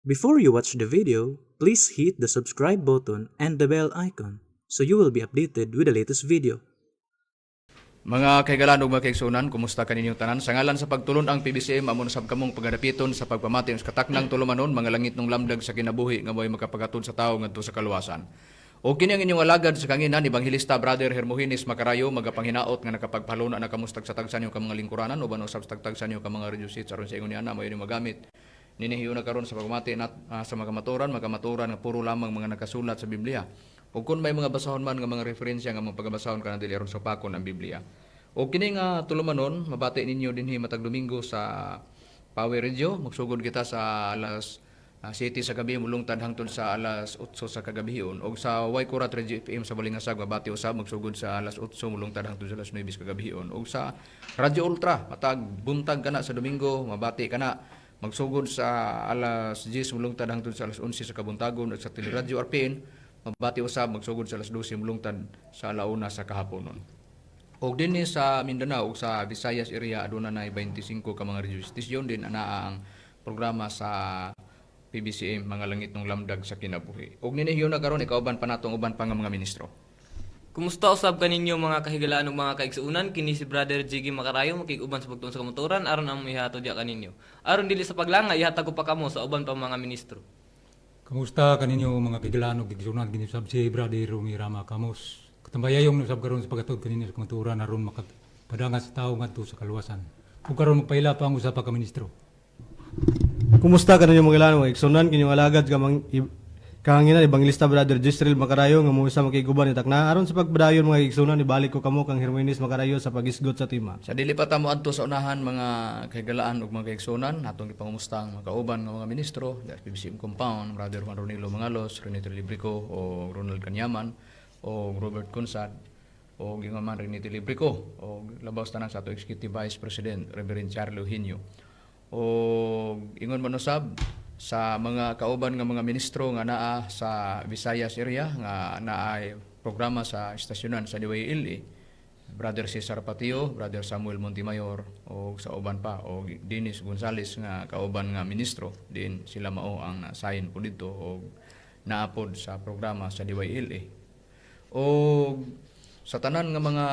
Before you watch the video, please hit the subscribe button and the bell icon so you will be updated with the latest video. Mga kahigalaan ug mga kaigsuonan, kumusta kaninyong tanan? Sa ngalan sa pagtulon-ang PBCM, amo na sab kamong pagadapiton sa pagpamati sa kataknang tulumanon, Mga Langitnong Lamdag sa Kinabuhi, nga mo'y makapagatod sa tawo ngadto sa kaluwasan. O kini ang inyong alagad sa kanginan, Ebanghelista Brother Hermogenes Macarayo, magapanghinaot nga nakapagpaluna na kamo sa tagsa niyo ka mga lingkuranan uban usab sa tagsa niyo ka mga radio sets aron sa ingon niana mayo ni magamit. Ninihiyo na karon sa pagmati nat, sa mga kamaturan, mga kamaturan nga puro lamang mga nakasulat sa Biblia. O kung may mga basahon man nga mga referensya nga mga pagabasahon kana dili aron supakon ang Biblia. O kini nga tulumanon mabati ninyo dinhi matag Domingo sa Power Radio, magsugod kita sa alas 7 sa gabi mulungtad hangtod sa alas 8 sa kagabion, og sa Waikurat Radio FM sa Balingasag mabati usab magsugod sa alas 8 mulungtad hangtod sa alas 9 sa kagabion, og sa Radio Ultra matag buntag kana sa Domingo mabati kana magsugod sa alas 10 mulungtad hangtod sa alas 11 sa kabuntagon, ug sa Teleradyo RPN mabati usab magsugod sa alas 12 mulungtad sa alauna sa kahaponon. Og dinhi sa Mindanao ug sa Visayas area aduna nay 25 ka mga radio station din anaa ang programa sa PBCM, Mga Langitnong Lamdag sa Kinabuhi. Og ninihiyo na karon ikauban pa natong uban pa nga mga ministro. Kumusta usab kaninyo, mga kahigalaan ug mga kaigsuonan? Kini si Brother Jiggy Makarayo, makig-uban sa pagtuon sa kamatuoran aron ang ihatod diha kaninyo. Aron dili sa paglanga, ihatag ko pa kamo sa uban pa mga ministro. Kamusta kaninyo, mga kahigalaan ug kaigsuonan? Kini sab si Brother Rumi Rama Kamos. Katambayayong usab karon sa paghatod kaninyo sa kamatuoran aron makapadangat sa tawo ngadto sa kaluwasan. Ug karon magpaila pa ang usa pa ka ministro. Kumusta kaninyo, mga kahigalaan, mga igsuonan? Kinyong alagad kamang kahanginan, Evangelista Brother Jisrael Macarayo, nga mo isa makiguban ni takna aron sa pagpadayon. Mga igsuonan, ibalik ko kamo kang Hermogenes Macarayo sa pagisgot sa tema. Sa dili pa ta moadto sa unahan, mga kahigalaan ug mga kaigsuonan, atong gipangumusta ang mga kauban nga mga ministro, the PBCM compound, Brother Juan Ronilo Mangalos, Renito Librico o Ronald Kanyaman o Robert Consad o ingon man Renito Librico o labaw tanan sa ato Executive Vice President Reverend Charlie Eugenio. O ingon man usab sa mga kauban nga mga ministro nga naa sa Visayas area nga naay programa sa istasyonan sa DYLA, Brother Cesar Patio, Brother Samuel Montemayor o sa uban pa o Dennis Gonzales nga kauban nga ministro din, sila mao ang nasayin po dito o naapod sa programa sa DYLA. O sa tanan nga mga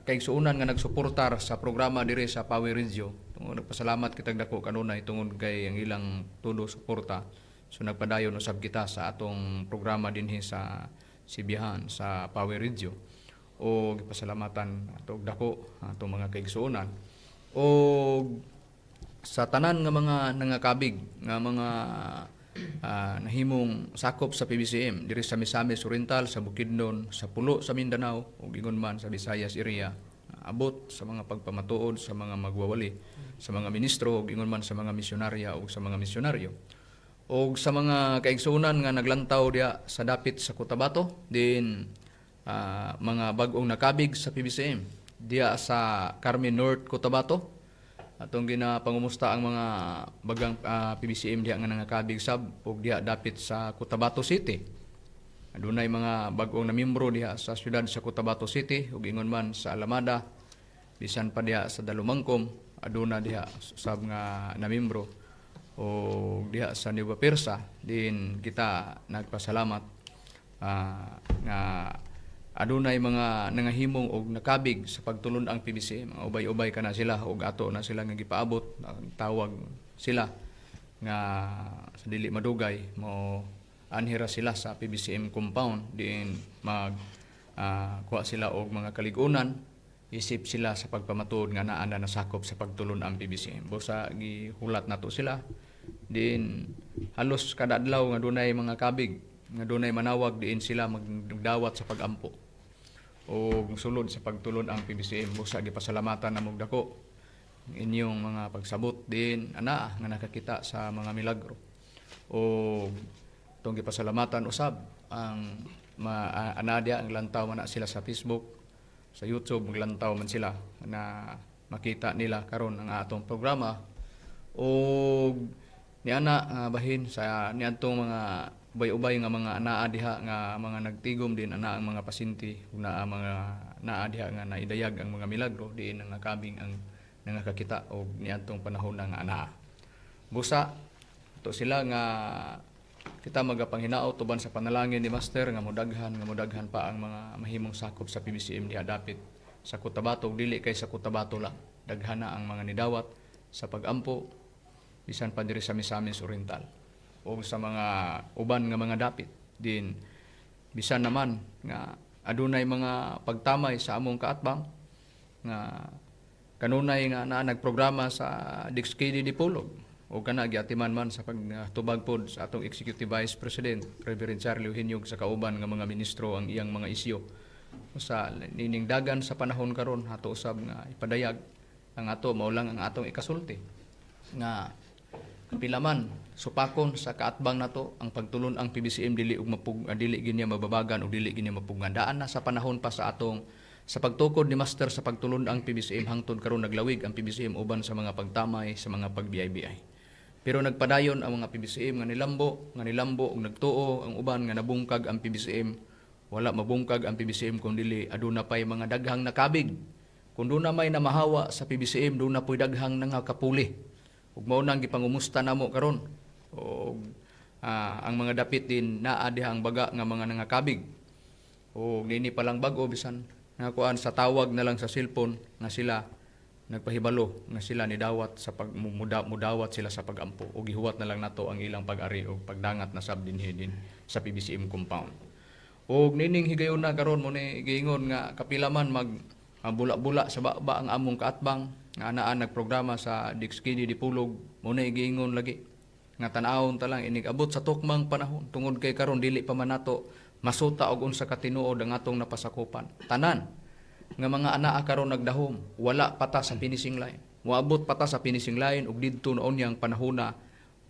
kaigsuonan nga nagsuportar sa programa diri sa Power Radio, tungod nagpasalamat kitag dako kanunay tungod kay ang ilang tudo suporta. So nagpadayon usab kita sa atong programa dinhi sa Sibihan sa Power Radio. O gipasalamatan ato og dako atong mga kaigsuonan. O sa tanan nga mga nangakabig nga mga nahimong sakop sa PBCM diri sa Misamis Oriental, sa Bukidnon, sa Pulo sa Mindanao ug ingon man sa Visayas area, abot sa mga pagpamatuod sa mga magwawali, sa mga ministro ug ingon man sa mga misyonarya ug sa mga misyonaryo. Og sa mga kaigsuonan nga naglantaw diha sa dapit sa Cotabato din, mga bag-ong nakabig sa PBCM diha sa Carmen North, Cotabato, atong ginapangumusta ang mga bagang PBCM diha nga nangakabig sab ug diha dapit sa Cotabato City. Adunay mga bag-ong namiyembro diha sa siyudad sa Cotabato City ug ingon man sa Alamada, bisan pa diha sa Dalumangkom aduna diha sab nga namiyembro o diha sa Nueva Persa din. Kita nagpasalamat nga adunay mga nangahimong og nakabig sa pagtulon ang PBC. Mga ubay-ubay kana sila og ato na sila nga gipaabot. Ang tawag sila nga sa dili madugay mo anhira sila sa PBCM compound diin mag kuha sila og mga kaligunan isip sila sa pagpamatuod nga naa na nasakop sa pagtulon ang PBCM. Busa gihulat nato sila din. Halos kada adlaw nga dunay mga kabig nga dunay manawag diin sila magdawat sa pagampo o sulod sa pagtulon ang PBCM. Busa gipasalamatan namog dako ang inyong mga pagsabot din ana nga nakakita sa mga milagro. O itong gipasalamatan usab ang ana diha ang lantaw man na sila sa Facebook, sa YouTube, maglantaw man sila na makita nila karon ang atong programa. O niana bahin sa niadtong mga ubay-ubay nga mga anaa diha nga mga nagtigom din ana ang mga pasyente ug naa mga naa diha nga naidayag ang mga milagro diin ang nakabing ang nangakakita og niadtong panahon nga anaa. Busa Ato sila nga kita magapanghinaot uban sa panalangin ni Master nga modaghan pa ang mga mahimong sakop sa PBCM diha dapit sa Cotabato ug dili kay sa Cotabato lang. Daghan na ang mga nidawat sa pagampo bisan pa diri sa Misamis Oriental o sa mga uban nga mga dapit din, bisan naman nga adunay mga pagtamay sa among kaatbang nga kanunay nga naa nagprograma sa Dixkidi Dipolog o kana giatiman man sa pagtubag pod sa atong Executive Vice President Reverend Charlie Eugenio sa kauban nga mga ministro ang iyang mga isyu sa nining dagan sa panahon karon. Ato usab nga ipadayag ang ato, mao lang ang atong ikasulti nga pila man supakon sa kaatbang nato ang pagtulon ang PBCM, dili og mapug dili ginya mababagan o dili ginya mapugngan. Daan na sa panahon pa sa atong sa pagtukod ni Master sa pagtulon ang PBCM hangtod karon, naglawig ang PBCM uban sa mga pagtamay, sa mga pagbiyay-biyay, pero nagpadayon ang mga PBCM nga nilambo ug nagtuo ang uban nga nabungkag ang PBCM. Wala mabungkag ang PBCM kung dili aduna pay mga daghang nakabig. Kung duna may namahawa sa PBCM, duna po'y daghang nangakapuli. Ug mao nang gipangumusta namo karon og ang mga dapit din naa diha ang baga nga mga nangakabig. O nini pa lang bag-o, bisan nga kuan sa tawag na lang sa cellphone nga sila nagpahibalo nga sila nidawat sa pag mudawat sila sa pagampo o gihuwat na lang nato ang ilang pag-ari o pagdangat na sab dinhi din sa PBCM compound. Og nining higayon na karon mo ni giingon nga kapila man mag bula-bula sa baba ang among kaatbang nga anaa nagprograma sa Dixkini Dipolog, mo na giingon lagi nga tan-awon ta lang inig abot sa tukmang panahon, tungod kay karon dili pa man nato masuta og unsa ka tinuod ang atong napasakupan. Tanan nga mga anaa karon nagdahom, wala pa ta sa finishing line. Moabot pa ta sa finishing line ug didto noon yang panahona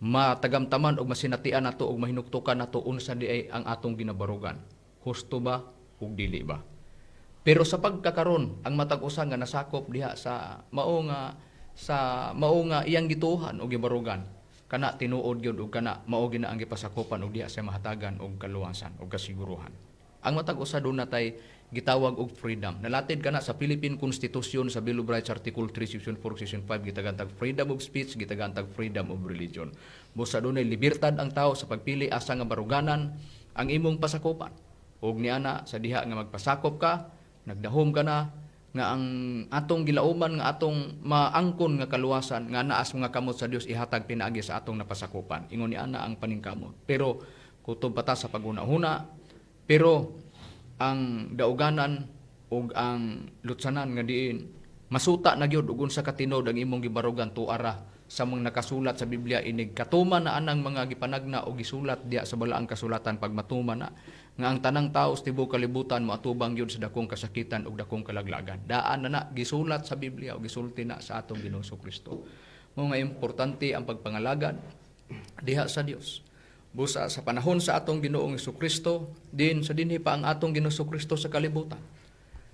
matagamtaman og masinatian nato og mahinuktukan nato unsa di ay ang atong ginabarugan, husto ba ug dili ba. Pero sa pagkakaron, ang matag usa nga nasakop diha sa mao nga iyang gituhan og gibarugan, kana tinuod gyud ug kana mao gina ang gipasakopan og diha sa mahatagan og kaluwasan og kasiguruhan. Ang matag usa duna tay gitawag og freedom. Nalatid kana sa Philippine Constitution sa Bill of Rights, Article 3, Section 4, Section 5, gitagan tag freedom of speech, gitagan tag freedom of religion. Busa dunay libertad ang tao sa pagpili asa nga baruganan ang imong pasakopan. Ug niana sa diha nga magpasakop ka, nagdahom ka na nga ang atong gilauman nga atong maangkon nga kaluwasan nga naas mga kamot sa Dios ihatag pinaagi sa atong napasakupan. Ingon ni ana ang paningkamot. Pero kutob pa ta sa paghuna-huna, pero ang dauganan ug ang lutsanan nga diin masuta na gyud ug unsa ka tinuod ang imong gibarugan, tuara sa mga nakasulat sa Biblia. Inig katuman na anang mga gipanagna o gisulat diya sa balaang kasulatan, pag matuman na nga ang tanang tao sa tibuok kalibutan moatubang gyud sa dakong kasakitan ug dakong kalaglagan. Daan na na gisulat sa Biblia o gisulti na sa atong Ginoong Kristo. Mao nga importante ang pagpangalagad diha sa Dios. Busa sa panahon sa atong Ginoong Kristo, din sa dinhi pa ang atong Ginoong Kristo sa kalibutan,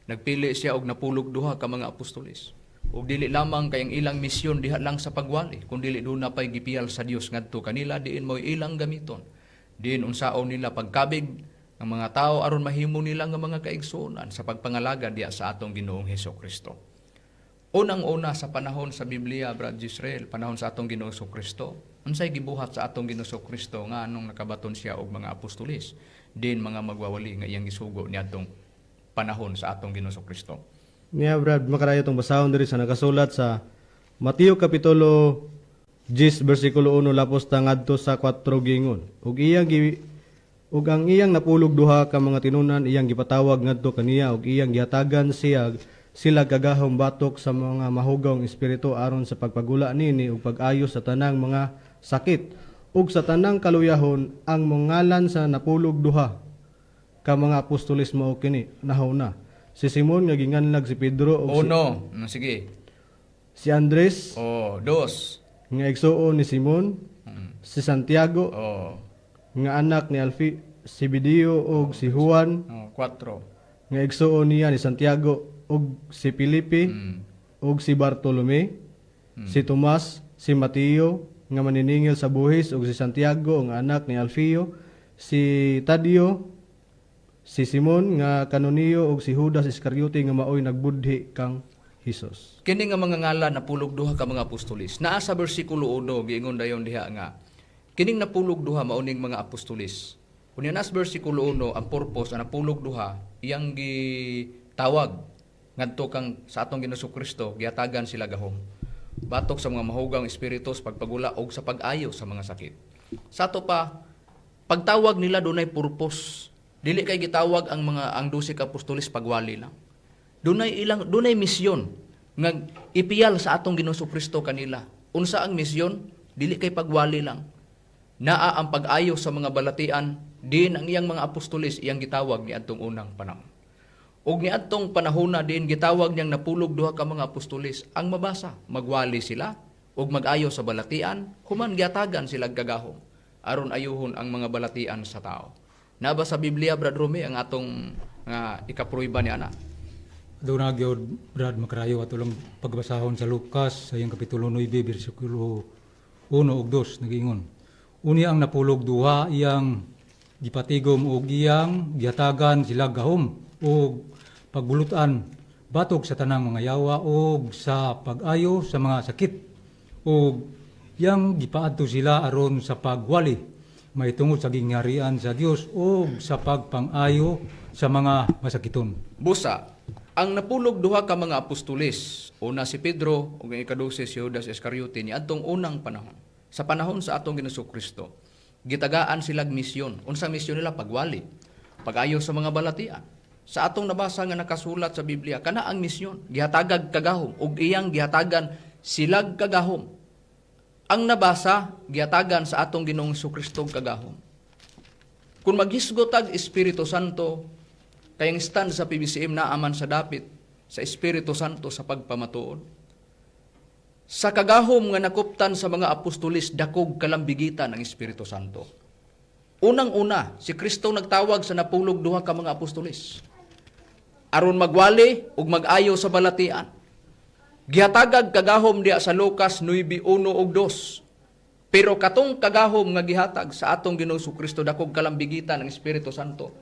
nagpili siya og 12 ka mga apostoles. Ug dili lamang kay ang ilang misyon diha lang sa pagwali, kun dili duna pay gipiyal sa Dios ngadto kanila diin mo'y ilang gamiton. Diin unsaon nila pagkabig ang mga tao aron mahimo nila nga mga kaigsuonan sa pagpangalagad diha sa atong Ginoong Hesus Kristo. Unang-una sa panahon sa Biblia, Brad Israel, panahon sa atong Ginoong Kristo, unsay gibuhat sa atong Ginoong Kristo nga anong nakabaton siya og mga apostoles, din mga magwawali nga iyang gisugo niadtong panahon sa atong Ginoong Kristo? Niya, Brad Makarayo, tong basahon diri sa nakasulat sa Mateo kapitulo 10 bersikulo 1 lapos ta ngadto sa 4. Gingon ug ang iyang 12 ka mga tinunan iyang gipatawag ngadto kaniya ug iyang gihatagan siya sila kagahom batok sa mga mahugawng espiritu aron sa pagpagula nini ug pag-ayo sa tanang mga sakit ug sa tanang kaluyahon. Ang mangalan sa 12 ka mga apostoles mao kini: nahuna, si Simon nga ginganlag si Pedro ug si, Uno, sige. si Andres Oh, dos. nga igsuon ni Simon, si Santiago nga anak ni Alfi Zebedeo ug si Juan Oh, kwatro. nga igsuon niya ni Santiago ug si Felipe ug si Bartolome, si Tomas, si Mateo nga maniningil sa buhis ug si Santiago nga anak ni Alfeo, si Tadeo, si Simon nga Kanoniyo ug si Judas Iscariote nga maoy nagbudhi kang Hesus. Kini nga mga ngalan 12 ka mga apostoles. Naa sa bersikulo 1, giingon dayon diha nga Kining napulog duha mauning mga apostolis. Unya nas bersikulo 1, ang purpose ang napulog duha iyang gitawag ngadto kang sa atong Ginoong Kristo, gihatagan sila gahom batok sa mga mahugang espiritu sa pagpagula og sa pag-ayo sa mga sakit. Sa ato pa, pagtawag nila dunay purpose. Dili kay gitawag ang mga ang 12 ka apostolis pagwali lang. Dunay misyon nga ipiyal sa atong Ginoong Kristo kanila. Unsa ang misyon? Dili kay pagwali lang. Naa ang pag-ayo sa mga balatian din ang iyang mga apostolis iyang gitawag niadtong unang panahon. Ug niadtong panahona din gitawag niyang napulog duha ka mga apostolis ang mabasa, magwali sila ug mag-ayo sa balatian, human gihatagan sila gagahom aron ayuhon ang mga balatian sa tao. Naba sa Biblia, Brad Rome, ang atong nga ikapruiba ni ana? Doon na gyud, Brad Makarayo, ato lang pagbasahon sa Lucas sa iyang kapitulo 9 bersikulo 1 ug 2, nagiingon. Unya ang napulog duha iyang gipatigom og iyang gihatagan sila gahom og pagbulutan batok sa tanang mga yawa og sa pag-ayo sa mga sakit, ug iyang gipaadto sila aron sa pagwali mahitungod sa gingharian sa Dios ug sa pagpang-ayo sa mga masakiton. Busa, ang napulog duha ka mga apostolis, una si Pedro ug ang ikadose si Judas Iscariote niadtong unang panahon. Sa panahon sa atong Ginoong Kristo, gitagaan silag misyon. Unsa misyon nila? Pagwali, pag-ayo sa mga balatian. Sa atong nabasa nga nakasulat sa Biblia, kana ang misyon, gihatagag kagahom ug iyang gihatagan silag kagahom. Ang nabasa, gihatagan sa atong Ginoong Kristo kagahom. Kung maghisgot tag Espiritu Santo, kayang stand sa PBCM na aman sa dapit sa Espiritu Santo sa pagpamatuod. Sa kagahom nga nakuptan sa mga apostolis, dakog kalambigitan ang Espiritu Santo. Unang-una, si Kristo nagtawag sa napulog duha ka mga apostolis aron magwali ug mag-ayo sa balatian. Gihatagag kagahom diya sa Lucas 9:1 ug 2. Pero katong kagahom nga gihatag sa atong Ginoong Kristo, dakog kalambigitan ang Espiritu Santo.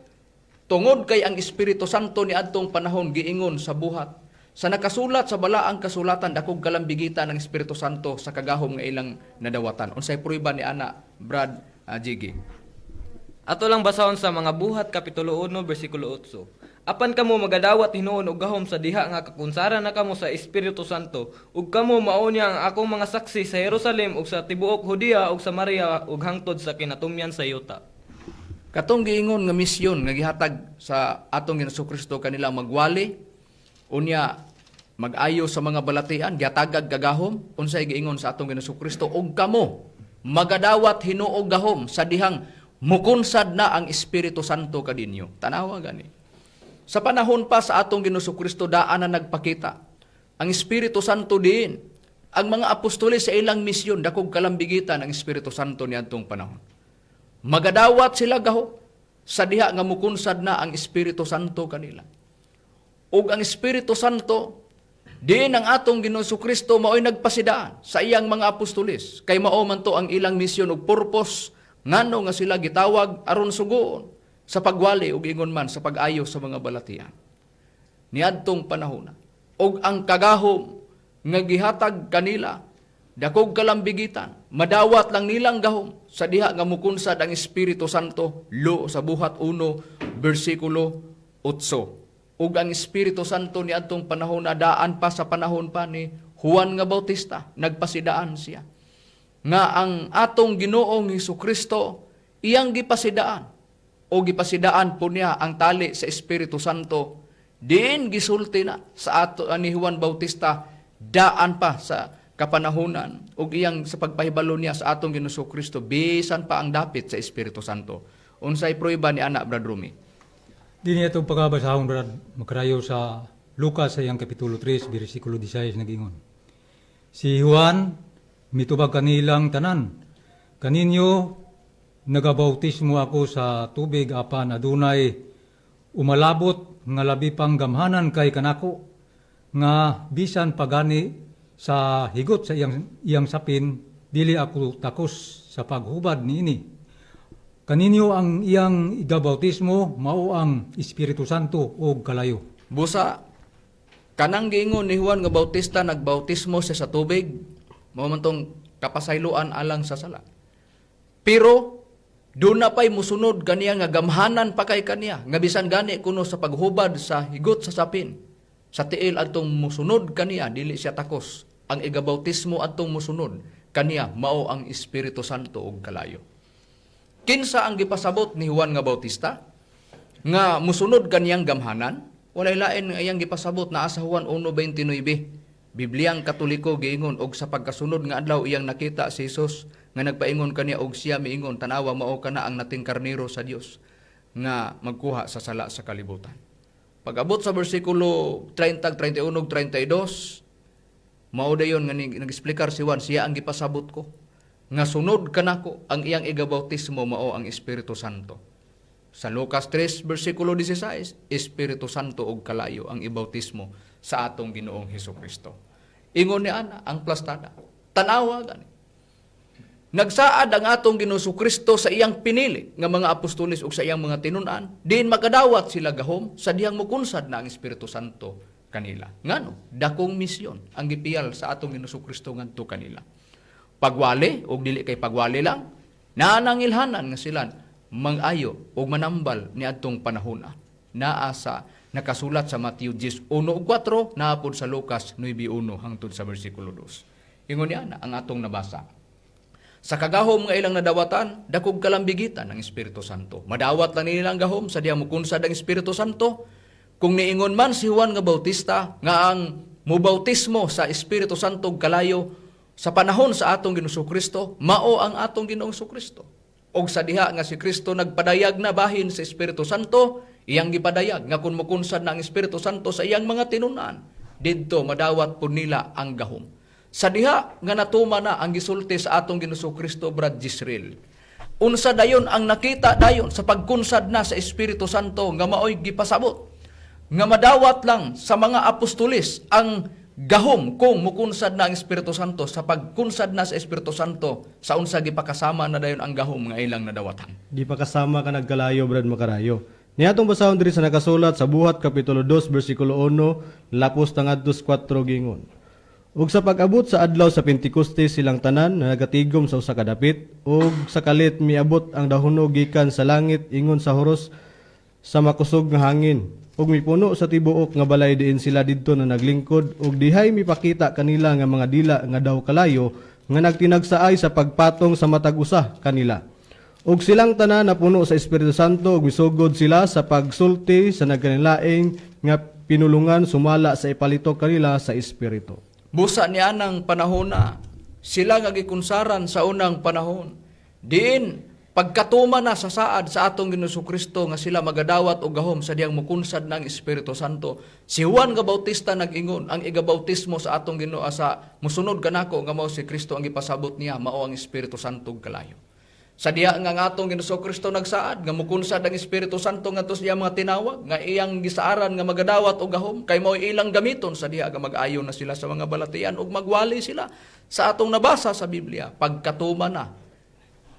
Tungod kay ang Espiritu Santo ni adtong panahon giingon sa buhat sa nakasulat sa balaang kasulatan, dakog kalambigitan ang Espiritu Santo sa kagahom nga ilang nadawatan. Unsay prueba ni ana, Brad Jiggy? Ato lang basahon sa Mga Buhat kapitulo 1 bersikulo 8. Apan kamo magadawat hinuon og gahom sa diha nga kakunsara na kamo sa Espiritu Santo, ug kamo mao niya ang akong mga saksi sa Jerusalem ug sa tibuok Judea ug Samaria ug hangtod sa kinatumyan sa yuta. Katong giingon nga misyon nga gihatag sa atong Ginoong Kristo kanila, magwali unya mag-ayo sa mga balatian, gihatagag kagahom. Unsay giingon sa atong Ginoong Kristo? "Og kamo magadawat hinuog gahom sa dihang mukunsad na ang Espiritu Santo kaninyo." Tanawa gani. Sa panahon pa sa atong Ginoong Kristo, daan na nagpakita ang Espiritu Santo din. Ang mga apostoles sa ilang misyon, dakog kalambigitan ang Espiritu Santo niadtong panahon. Magadawat sila gaho sa diha nga mukunsad na ang Espiritu Santo kanila. Ug ang Espiritu Santo diin ang atong Ginoong Kristo mao'y nagpasidaan sa iyang mga apostoles kay mao man to ang ilang misyon ug purpose ngano nga sila gitawag aron sugoon sa pagwali ug ingon man sa pag-ayo sa mga balatian niadtong panahona. Ug ang kagahom nga gihatag kanila dakog kalambigitan, madawat lang nilang gahom sa diha nga mukunsad ang Espiritu Santo, lo sa Buhat 1 bersikulo 8. Ug ang Espiritu Santo niadtong panahon na daan pa sa panahon pa ni Juan nga Bautista, nagpasidaan siya nga ang atong Ginoong Hesus Kristo iyang gipasidaan o gipasidaan po niya ang tali sa Espiritu Santo diin gisulti na sa ato ni Juan Bautista daan pa sa kapanahunan ug iyang sa pagpahibalo niya sa atong Ginoong Kristo bisan pa ang dapit sa Espiritu Santo. Unsay prueba ni ana, Brad Rumi? Di niya itong pagkabasahon, Brad Makarayo, sa Lucas sa iyang kapitulo 3, bersikulo 16, nagingon. Si Juan, mitubag kanilang tanan, "Kaninyo nagabautismo ako sa tubig, apan adunay umalabot nga labi pang gamhanan kay kanako nga bisan pagani sa higot sa iyang sapin dili ako takos sa paghubad niini. Kaninyo ang iyang igabautismo mao ang Espiritu Santo og kalayo." Busa, kanang giingon ni Juan nga Bautista, nagbautismo siya sa tubig, mao man tong kapasayloan alang sa sala. Pero doon na pa'y musunod kaniya nga gamhanan pa kay kaniya nga bisan gani kuno sa paghubad sa higot sa sapin sa tiil adtong musunod kaniya, dili siya takos. Ang igabautismo adtong musunod kaniya mao ang Espiritu Santo ug kalayo. Kinsa ang gipasabot ni Juan nga Bautista nga musunod kaniyang gamhanan? Walay lain nga iyang gipasabot, naa sa Juan 1:29. Bibliyang Katoliko giingon, og sa pagkasunod nga adlaw iyang nakita si Jesus nga nagpaingon kaniya og siya miingon, "Tanawa, mao kana ang nating karnero sa Dios nga magkuha sa sala sa kalibutan." Pag-abot sa bersikulo 30, 31, 32, mao dayon nga nag-explicar si Juan, siya ang gipasabot ko nga sunod kanako, ang iyang igabautismo mao ang Espiritu Santo. Sa Lucas 3 bersikulo 16, Espiritu Santo ug kalayo ang ibautismo sa atong Ginoong Hesus Kristo. Ingon ni ana ang plastada. Tanawa gani. Nagsaad ang atong Ginoong Kristo sa iyang pinili nga mga apostoles ug sa iyang mga tinun-an, diin makadawat sila gahom sa dihang mukunsad na ang Espiritu Santo kanila. Ngano, dakong misyon ang gipiyal sa atong Ginoong Kristo ngadto kanila. Pagwali og dili kay pagwali lang, naa nang ilhanan nga sila mang-ayo og manambal niadtong panahona. Naa sa nakasulat sa Mateo 10:1 ug 4, naa pod sa Lucas 9:1 hangtod sa bersikulo 2. Ingon niya na ang atong nabasa. Sa kagahom nga ilang nadawatan, dakog kalambigitan ng Espiritu Santo. Madawat lang nila ang gahom sa diya mukunsad ang Espiritu Santo. Kung niingon man si Juan nga Bautista nga ang mubautismo sa Espiritu Santo ug kalayo sa panahon sa atong Ginoong Kristo, mao ang atong Ginoong Kristo. Og sa diha nga si Kristo nagpadayag na bahin sa Espiritu Santo, iyang gipadayag nga kung mukunsad na ang Espiritu Santo sa iyang mga tinun-an, didto madawat pud nila ang gahom. Sa diha nga natuma na ang gisulti sa atong Ginoong Kristo, Brad Jisreel. Unsa dayon ang nakita dayon sa pagkunsad na sa Espiritu Santo nga maoy gipasabot nga madawat lang sa mga apostoles ang gahom kung mukunsad na ang Espiritu Santo? Sa pagkunsad na sa Espiritu Santo, sa unsa gipakasama na dayon ang gahom nga ilang nadawatan? Di pa kasama ka nagkalayo, Brad Makarayo. Niatong basahon diri sa nakasulat sa Buhat kapitulo 2 bersikulo 1 lapos tangadtos 4, gingon: "Ug sa pag-abot sa adlaw sa Pentekoste, silang tanan na nagatigom sa usa ka dapit, ug sa kalit miabot ang dahunog gikan sa langit ingon sa huros sa makusog nga hangin ug mipuno sa tibuok nga balay diin sila didto na naglingkod, ug dihay mipakita kanila nga mga dila nga daw kalayo nga nagtinagsaay sa pagpatong sa matag usa kanila. Ug silang tanan napuno sa Espiritu Santo ug misugod sila sa pagsulti sa nagkanilaing nga pinulungan sumala sa ipalitok kanila sa Espiritu." Busa niya ng panahon na sila nga gikunsaran sa unang panahon. Diin pagkatuma na sa saad sa atong Ginoong Kristo nga sila magadawat og gahom sa diyang mukunsad ng Espiritu Santo. Si Juan nga Bautista nag-ingon, ang igabautismo sa atong Ginoo sa musunod kanako nga mao si Kristo ang gipasabot niya, mao ang Espiritu Santo ug kalayo. Sa diha nga ang atong Ginoong Kristo nagsaad nga mukunsad ang Espiritu Santo ngadto sa iyang mga tinawag nga iyang gisaaran nga magadawat og gahom kay mao ilang gamiton sa diha nga mag-ayo na sila sa mga balatian ug magwali sila sa atong nabasa sa Biblia. Pagkatuma na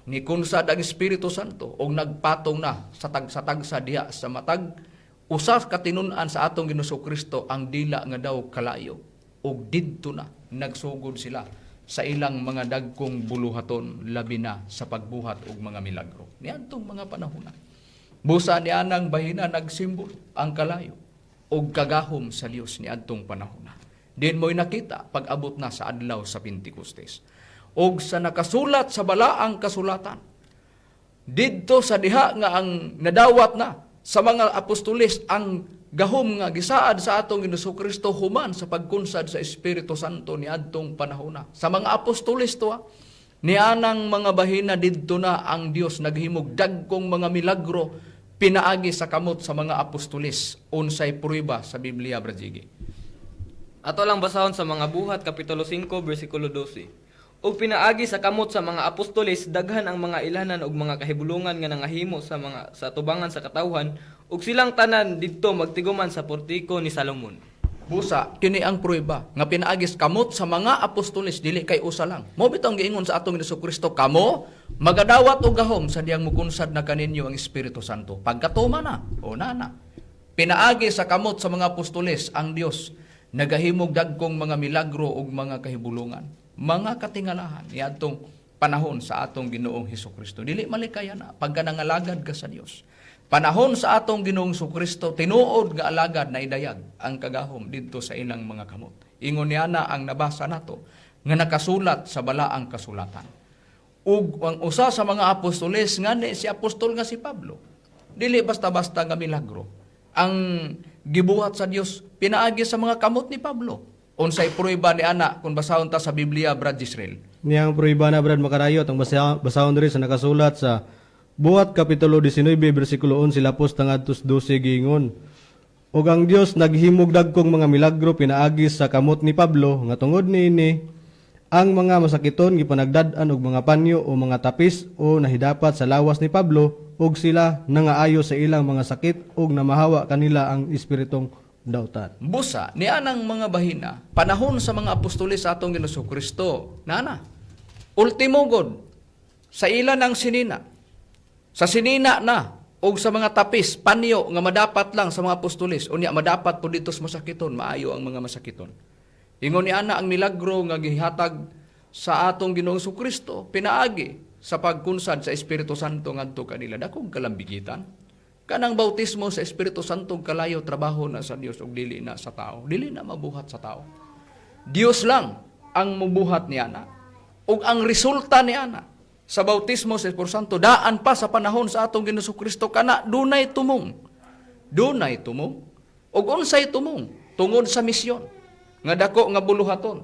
ni kunsad ang Espiritu Santo og nagpatong na sa tagsa-tagsa diha sa matag usa ka tinun-an sa atong Ginoong Kristo ang dila nga daw kalayo, ug didto na nagsugod sila sa ilang mga dagkong buluhaton, labi na sa pagbuhat og mga milagro niadtong mga panahon na. Busa nianang bahina nagsimbolo ang kalayo og kagahom sa Dios niadtong panahon na. Din mo'y nakita pag-abot na sa adlaw sa Pentecostes. Og sa nakasulat sa balaang kasulatan, didto sa diha nga ang nadawat na sa mga apostoles ang gahom nga gisaad sa atong Ginoong Kristo human sa pagkunsad sa Espiritu Santo niadtong panahona. Sa mga apostoles to, nianang mga bahina didto na ang Dios naghimog dagkong mga milagro pinaagi sa kamot sa mga apostoles. Unsay prueba sa Biblia, Brad Jiggy? Ato lang basahon sa Mga Buhat kapitulo 5 bersikulo 12. "Ug pinaagi sa kamot sa mga apostoles daghan ang mga ilhanan ug mga kahibulungan nga nangahimo sa mga sa tubangan sa katawhan, ug silang tanan didto magtiguman sa portiko ni Salomon." Busa, kini ang prueba nga pinaagis kamot sa mga apostoles, dili kay usa lang. Mao bitaw ang giingon sa atong Hesus Kristo, kamo magadawat og gahom sa diyang mukunsad na kaninyo ang Espiritu Santo. Pagkatuma na, o na. Pinaagi sa kamot sa mga apostoles ang Dios nagahimog dagkong mga milagro ug mga kahibulungan, mga katingalahan niadtong Panahon sa atong Ginoong Hesukristo. Dili malikaya na pagka nangalagad ka sa Dios. Panahon sa atong Ginoong Hesukristo, tinuod nga alagad na idayag ang kagahom didto sa ilang mga kamot. Ingon niya na ang nabasa nato nga nakasulat sa balaang kasulatan. Ug ang usa sa mga apostoles ngani si apostol nga si Pablo. Dili basta-basta nga milagro ang gibuhat sa Dios pinaagi sa mga kamot ni Pablo. Unsay prueba ni ana kung basahon ta sa Biblia, Brad Israel? Niyang pruiba na, Brad Makarayo, ang basahon diri sa nakasulat sa Buhat Kapitulo 19, bersikulo 11 lapos tangadtos 12 giingon. Ug ang Dios naghimog dagkong mga milagro pinaagi sa kamot ni Pablo nga tungod niini ang mga masakiton gipanagdad-an og mga panyo o mga tapis o nahidapat sa lawas ni Pablo ug sila nangaayo sa ilang mga sakit ug namahawa kanila ang espiritong dautan. Busa, ni anang mga bahina, panahon sa mga apostoles sa atong Ginoong Kristo, nana, ultimo god, sa ilan ang sinina, sa sinina na, og sa mga tapis, panyo, nga madapat lang sa mga apostoles, unya madapat po dito sa masakiton, maayo ang mga masakiton. Ingon ni ana ang milagro nga gihatag sa atong Ginoong Kristo, pinaagi sa pagkunsad sa Espiritu Santo ngadto kanila dakong kalambigitan. Kanang bautismo sa Espiritu Santo kalayo trabaho na sa Dios ug dili na sa tao, dili na mabuhat sa tao. Dios lang ang mubuhat ni ana. Ug ang resulta ni ana sa bautismo sa Espiritu Santo daan pa sa panahon sa atong Ginoong Kristo kana dunay tumong. Dunay tumong. Ug unsay tumong tungod sa misyon nga dako nga buluhaton.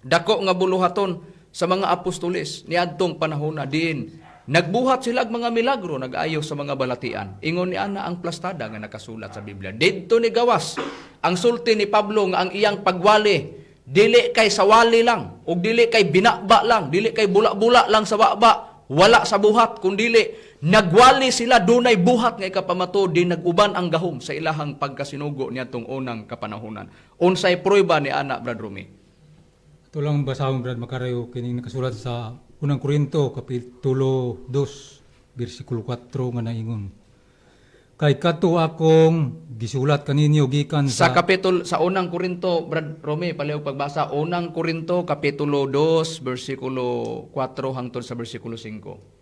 Dako nga buluhaton sa mga apostoles niadtong panahon na diin nagbuhat sila og mga milagro nag-ayo sa mga balatian. Ingon ni ana ang plastada nga nakasulat sa Biblia. Didto ni gawas ang sulti ni Pablo nga ang iyang pagwali dili kay sawali lang ug dili kay binaba lang, dili kay bula-bula lang sa baba, wala sa buhat kundili nagwali sila dunay buhat nga ikapamato di nag-uban ang gahom sa ilahang pagkasinugo niadtong unang kapanahonan. Unsay prueba ni ana, Brad Rumi? Ito lang basahon, Brad Makarayo, kining nakasulat sa Unang Korinto, Kapitulo 2, versikulo 4 nga naingon. Kay kadto akong gisulat kaninyo gikan Sa sa, kapitulo sa Unang Korinto, Brad Rome, palihog pagbasa Unang Korinto kapitulo 2 bersikulo 4 hangtod sa bersikulo 5.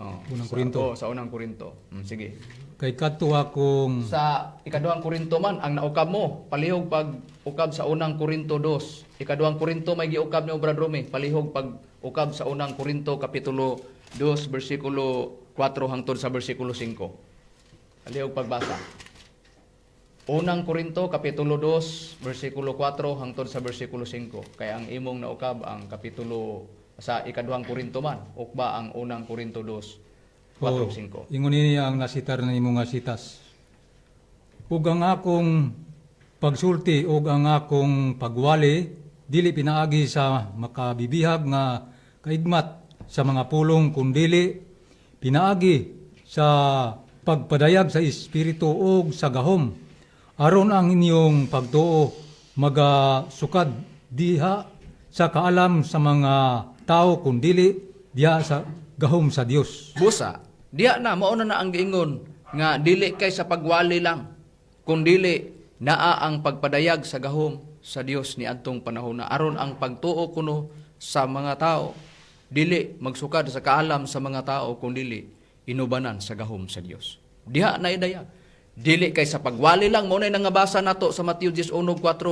Oh, Unang Korinto. Oh, sa Unang Korinto. Sige. Kay kadto akong Sa Ikaduhang Korinto man ang naukab mo, palihog pag ukab sa Unang Korinto 2. Ikaduhang Korinto may giukab ni Brad Rome, palihog pag ukab sa Unang Korinto kapitulo 2 bersikulo 4 hangtod sa bersikulo 5. Palihog pagbasa. Unang Korinto kapitulo 2 bersikulo 4 hangtod sa bersikulo 5. Kaya ang imong naukab ang kapitulo sa Ikaduhang Korinto man, ukba ang Unang Korinto 2 4 Oh, 5. Ingon niya ang nasitar na imo nga sitas. Ug ang akong pagsulti ug ang akong pagwali dili pinaagi sa makabibihag nga kaigmat sa mga pulong kundili pinaagi sa pagpadayag sa espiritu ug sa gahom aron ang inyong pagtuo magasukad diha sa kaalam sa mga tao kundili diha sa gahom sa Dios. Busa, diya na mao na na ang giingon nga dili kay sa pagwali lang kundili naa ang pagpadayag sa gahom sa Dios niadtong panahon na aron ang pagtuo kuno sa mga tao dili magsukad sa kaalam sa mga tao kundili inubanan sa gahom sa Dios. Diha na idayag. Dili kay sa pagwali lang mao na nangabasa nato sa Mateo 10:4,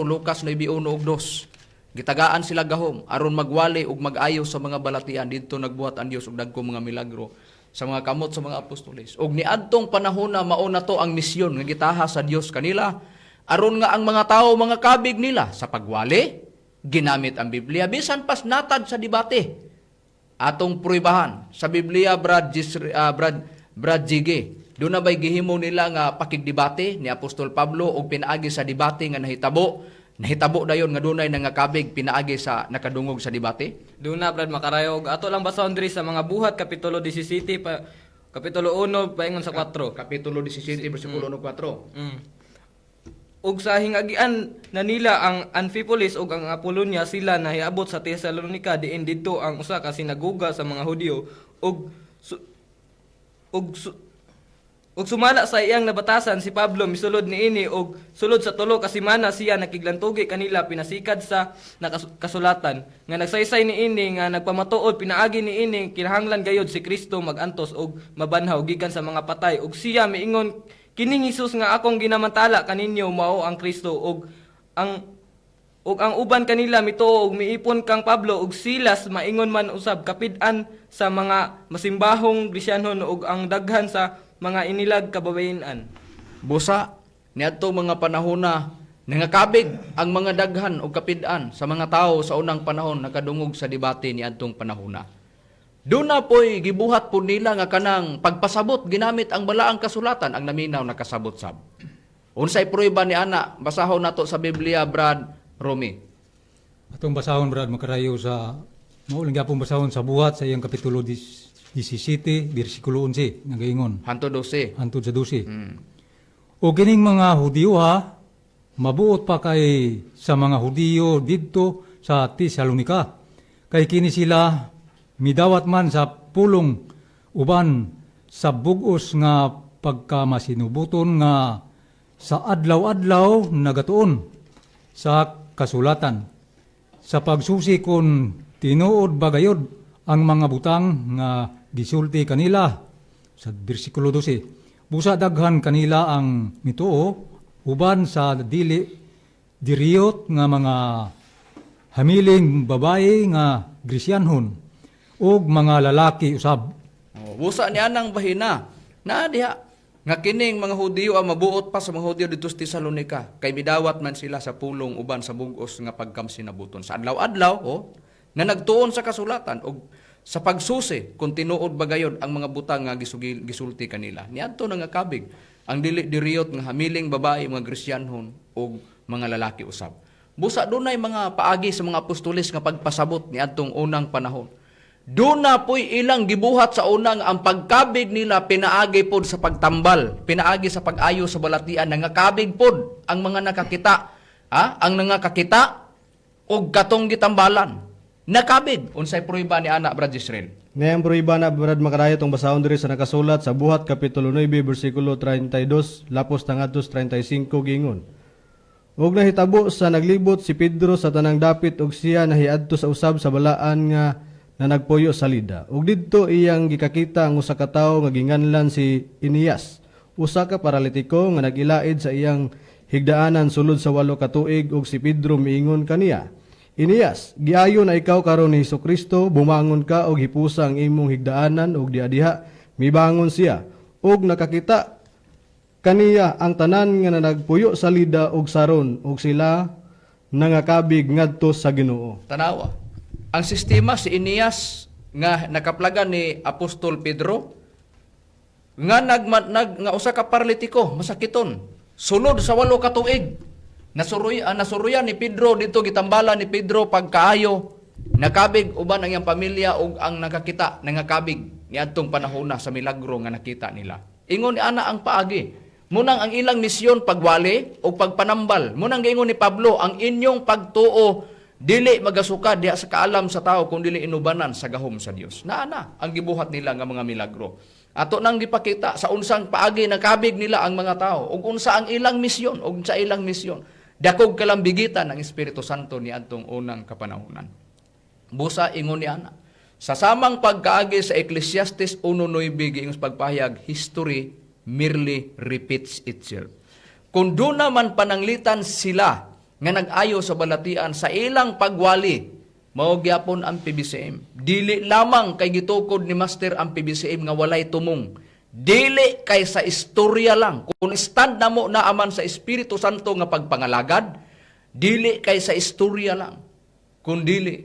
Lucas 9:1-2. Gitagaan sila gahom aron magwali ug mag-ayo sa mga balatian didto nagbuhat ang Dios og dagko mga milagro sa mga kamot sa mga apostoles. Ug niadtong panahon na mao na to ang misyon nga gitaha sa Dios kanila aron nga ang mga tao mga kabig nila sa pagwali ginamit ang Biblia bisan pas natad sa debate atong pruibahan sa Biblia, Brad Brad Brad Jige. Doon na ba'y gihimo nila nga pakigdebate ni Apostol Pablo og pinaagi sa debate nga nahitabo nahitabo dayon nga dunay nangakabig pinaagi sa nakadungog sa debate? Duna, Brad Makarayo, ug ato lang basahon diri sa mga Buhat kapitulo 17 pa, kapitulo 1 paingon sa 4. Kapitulo 17 bersikulo 4. Ug sa hingagian na nila ang Amphipolis ug ang Apollonia sila nahiabot sa Thessalonica diin didto ang usa ka sinagoga sa mga Hudiyo ug su, ug su, Ug sumala sa iyang nabatasan, si Pablo misulod niini og sulod sa 3 ka semana siya nakiglantugi kanila pinasikad sa kasulatan nga nagsaysay niini nga nagpamatuod pinaagi niini kinahanglan gayod si Kristo magantos og mabanhaw gikan sa mga patay. Ug siya miingon, "Kining Hesus nga akong ginamantala kaninyo mao ang Kristo." Ug ang uban kanila mituo og miipon kang Pablo ug Silas, maingon man usab kapid-an sa mga masimbahong Gresyanhon ug ang daghan sa mga inilag kababayen-an. Busa, niadto mga panahona nangakabig ang mga daghan o kapid-an sa mga tao sa unang panahon nakadungog sa debate niadtong panahona. Doon na po'y gibuhat po nila nga kanang pagpasabot ginamit ang balaang kasulatan, ang naminaw nakasabot sab. Unsay prueba ni ana? Basahon nato sa Biblia, Brad Romy. Atong basahon, Brad Makarayo, sa mao lang gyapon basahon sa Buhat sa iyang kapitulo 17 bersikulo 11 nagaingon Hanto 12. hantod sa 12. O kining mga Hudiyo ha, mabuot pa kay sa mga Hudiyo didto sa Tesalonika. Kay kini sila midawat man sa pulong uban sa bugos nga pagkamasinubuton nga sa adlaw-adlaw nagatuon sa kasulatan. Sa pagsusi kon tinuod ba gayod ang mga butang nga gisulti kanila sa bersikulo 12. Busa daghan kanila ang mituo uban sa dili diriyot nga mga hamiling babae nga Gresyanhon ug mga lalaki usab. Oh, busa ni anang bahina. Na diha nga kining mga Hudiyo ang mabuot pa sa mga Hudiyo dito sa Tesalonika kay midawat man sila sa pulong uban sa bugos nga pagkamsinabuton sa adlaw-adlaw, oh, nga nagtuon sa kasulatan og sa pagsusi kung tinuod ba gayod ang mga butang nga gisulti kanila. Niadto na nga kabig ang dili diriyot nga hamiling babae mga Gresyanhon ug mga lalaki usab. Busa dunay mga paagi sa mga apostoles nga pagpasabot niadtong unang panahon. Doon na po'y ilang gibuhat sa unang ang pagkabig nila pinaagi pod sa pagtambal, pinaagi sa pag-ayo sa balatian, nangakabig pod ang mga nakakita, ha? Ang nangakakita og katong gitambalan. Nakabig unsay prueba ni ana, Brad Israel? Ngayang prueba na, Brad Makarayo, tong basahon diri sa nakasulat sa Buhat kapitulo 9 bersikulo 32 lapos tangadtos 35 gingon. Ug nahitabo sa naglibot si Pedro sa tanang dapit ug siya nahiadto sa usab sa balaan nga na nagpuyo sa Lida. Ug didto iyang gikakita ang usa ka tawo nga ginganlan si Eneas, usa ka paralitiko nga nagilaid sa iyang higdaanan sulod sa 8 ka tuig. Ug si Pedro miingon kaniya, "Eneas, giayo na ikaw karon ni Kristo, bumangon ka og hipusa ang imong higdaanan." Ug diha-diha mibangon siya ug nakakita kaniya ang tanan nga nagpuyo sa Lida ug Saron, ug sila nangakabig ngadto sa Ginoo. Tanawa. Ang sistema si Eneas nga nakaplagan ni Apostol Pedro nga nag nga usa ka paralitiko, masakiton sulod sa 8 ka tuig. Nasuruyan ni Pedro dito, gitambala ni Pedro pagkaayo, nakabig uban ang iyang pamilya ug ang nakakita nangakabig niadtong panahona sa milagro nga nakita nila. Ingon ni ana ang paagi munang ang ilang misyon pagwali o pagpanambal. Munang giingon ni Pablo, ang inyong pagtuo dili magasuka diha sa kaalam sa tao kung dili inubanan sa gahom sa Dios. Naa na ang gibuhat nila nga mga milagro. Ato nang gipakita sa unsang paagi nakabig nila ang mga tao ug unsa ang ilang misyon ug sa ilang misyon. Dakog kalambigitan ng Espiritu Santo ni adtong unang kapanahonan. Busa ingon ni ana. Sa samang pagkaagi sa Ecclesiastes 1:9 giingon sa pagpahayag, history merely repeats itself. Kung doon naman pananglitan sila nga nag-ayo sa balatian sa ilang pagwali, mao gyapon ang PBCM. Dili lamang kay gitukod ni Master ang PBCM nga walay tumong. Dili kay sa istorya lang. Kung stand na mo na aman sa Espiritu Santo nga pagpangalagad, dili kay sa istorya lang. Kung dili,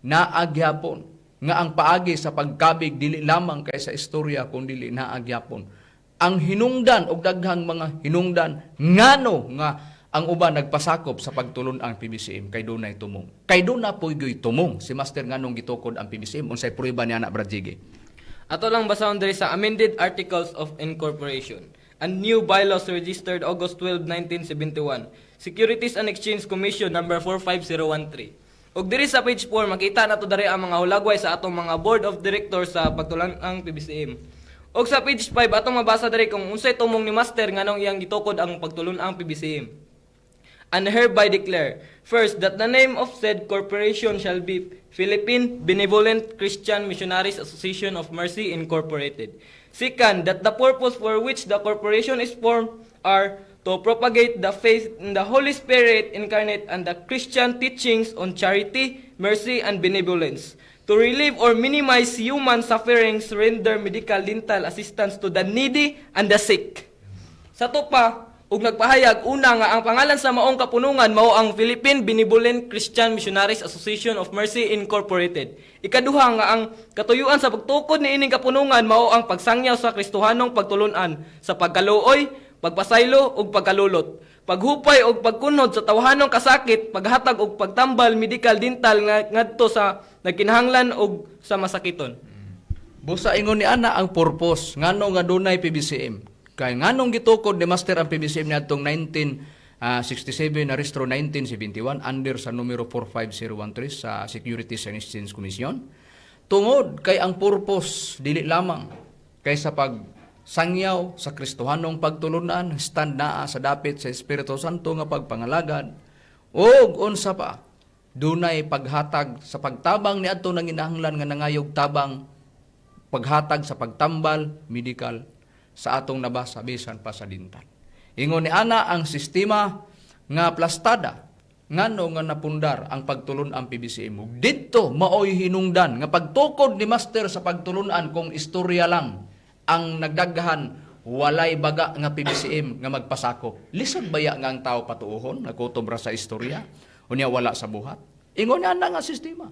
naagyapon nga ang paagi sa pagkabig dili lamang kay sa istorya kun dili naagyapon ang hinungdan og daghang mga hinungdan ngano nga ang uban nagpasakop sa pagtulon ang PBCM kay dunay tumong. Kay duna po'y goy tumong si Master nganong gitukod ang PBCM. Unsay prueba ni ana, Brad Jiggy? Ato lang basahon diri sa Amended Articles of Incorporation and New Bylaws registered August 12, 1971. Securities and Exchange Commission number 45013. Ug diri sa page 4 makita nato diri ang mga hulagway sa atong mga board of directors sa pagtulan ang PBCM. Og sa page 5 atong mabasa diri kung unsay tumong ni Master nganong iyang gitukod ang pagtulun-ang PBCM. And hereby declare, first, that the name of said corporation shall be Philippine Benevolent Christian Missionaries Association of Mercy Incorporated. Second, that the purpose for which the corporation is formed are to propagate the faith in the Holy Spirit incarnate and the Christian teachings on charity, mercy, and benevolence, to relieve or minimize human sufferings, render medical dental assistance to the needy and the sick. Sa to pa, ug nagpahayag una nga ang pangalan sa maong kapunungan mao ang Philippine Benevolent Christian Missionaries Association of Mercy Incorporated. Ikaduha nga ang katuyuan sa pagtukod niining kapunungan mao ang pagsangyaw sa Kristohanong pagtulunan sa pagkaluoy, pagpasaylo ug pagkalulot, paghupay og pagkunhod sa tawhanong kasakit, paghatag og pagtambal medical dental nga ngadto sa nagkinahanglan og sa masakiton. Busa ingon ni ana ang purpose ngano nga dunay PBCM. Kay nganong gitukod ni Master ang PBCM niadtong 1967 na rehistro 1971 under sa numero 45013 sa Securities and Exchange Commission? Tungod kay ang purpose dili lamang kay sa pag sangyaw sa Kristohanong pagtulunan, stand naa sa dapit sa Espiritu Santo nga pagpangalagad ug unsa pa, dunay paghatag sa pagtabang niadto nanginahanglan nga nangayog tabang, paghatag sa pagtambal medical sa atong nabasa, bisan pa sa dental. Ingon ni ana ang sistema nga plastada ngano nga napundar ang pagtulun-an PBCM. Ug didto maoy hinungdan nga pagtukod ni Master sa pagtulun-an, kung istorya lang ang nagdaghan, walay baga nga PBCM nga magpasakop. Lisod baya nga ang tao patuohon, nagutom ra sa istorya, unya wala sa buhat? Ingon ni ana nga sistema.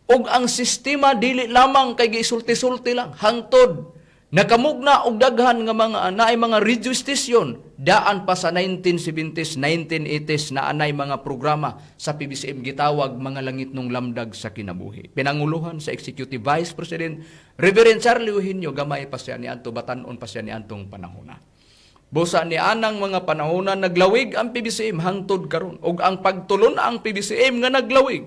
Ug ang sistema dili lamang kay gisulti-sulti lang hangtod nakamugna og daghan nga mga naay mga radio station daan pa sa 1970s, 1980s na anay mga programa sa PBCM gitawag mga langitnong lamdag sa kinabuhi. Pinanguluhan sa Executive Vice President Reverend Charlie Eugenio. Gamay pa siya niadto, batan-on pa siya niadtong panahona. Busa ni anang mga panahona naglawig ang PBCM hangtod karon, ug ang pagtulon ang PBCM nga naglawig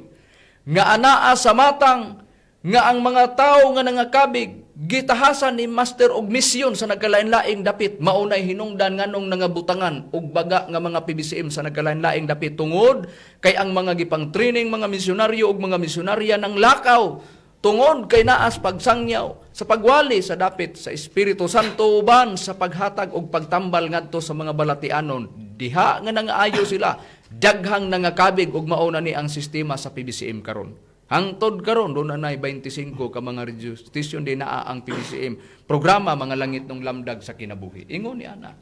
nga anaa sa matang nga ang mga tao nga nangakabig gitahasan ni Master og misyon sa nagkalain-laing dapit. Maunay hinungdan nganong nangabutangan og baga nga mga PBCM sa nagkalain-laing dapit, tungod kay ang mga gipang training mga misyonaryo ug mga misyonarya ng lakaw tungod kay naas pagsangyaw sa pagwali sa dapit sa Espiritu Santo uban sa paghatag og pagtambal ngadto sa mga balatianon diha nga nangaayo sila, daghang nangakabig, ug mao na ni ang sistema sa PBCM karon. Hangtod karon duna nay 25 ka mga radio station di naa ang PBCM programa mga langitnong lamdag sa kinabuhi. Ingon ni ana.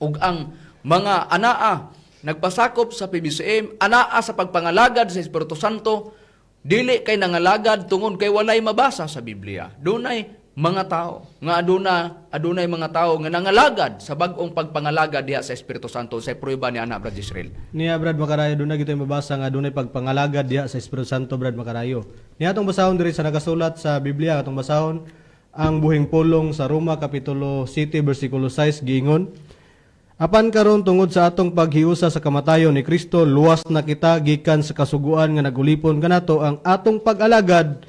Ug ang mga anaa nagpasakop sa PBCM, anaa sa pagpangalagad sa Espiritu Santo, dili kay nangalagad tungod kay walay mabasa sa Biblia. Dunay mga tao nga adunay mga tao nga nangalagad sa bag-ong pagpangalagad diha sa Espiritu Santo. Sa prueba ni ana, Brad Israel. Niya, Brad Makarayo, doon na kita mabasa nga dunay pagpangalagad diha sa Espiritu Santo, Brad Makarayo. Niya atong basahon diri sa nakasulat sa Biblia, atong basahon ang buhing pulong sa Roma kapitulo 7 bersikulo 6, giingon: "Apan karon tungod sa atong paghiusa sa kamatayon ni Kristo, luwas na kita gikan sa kasuguan nga nagulipon kanato. Ang atong pag-alagad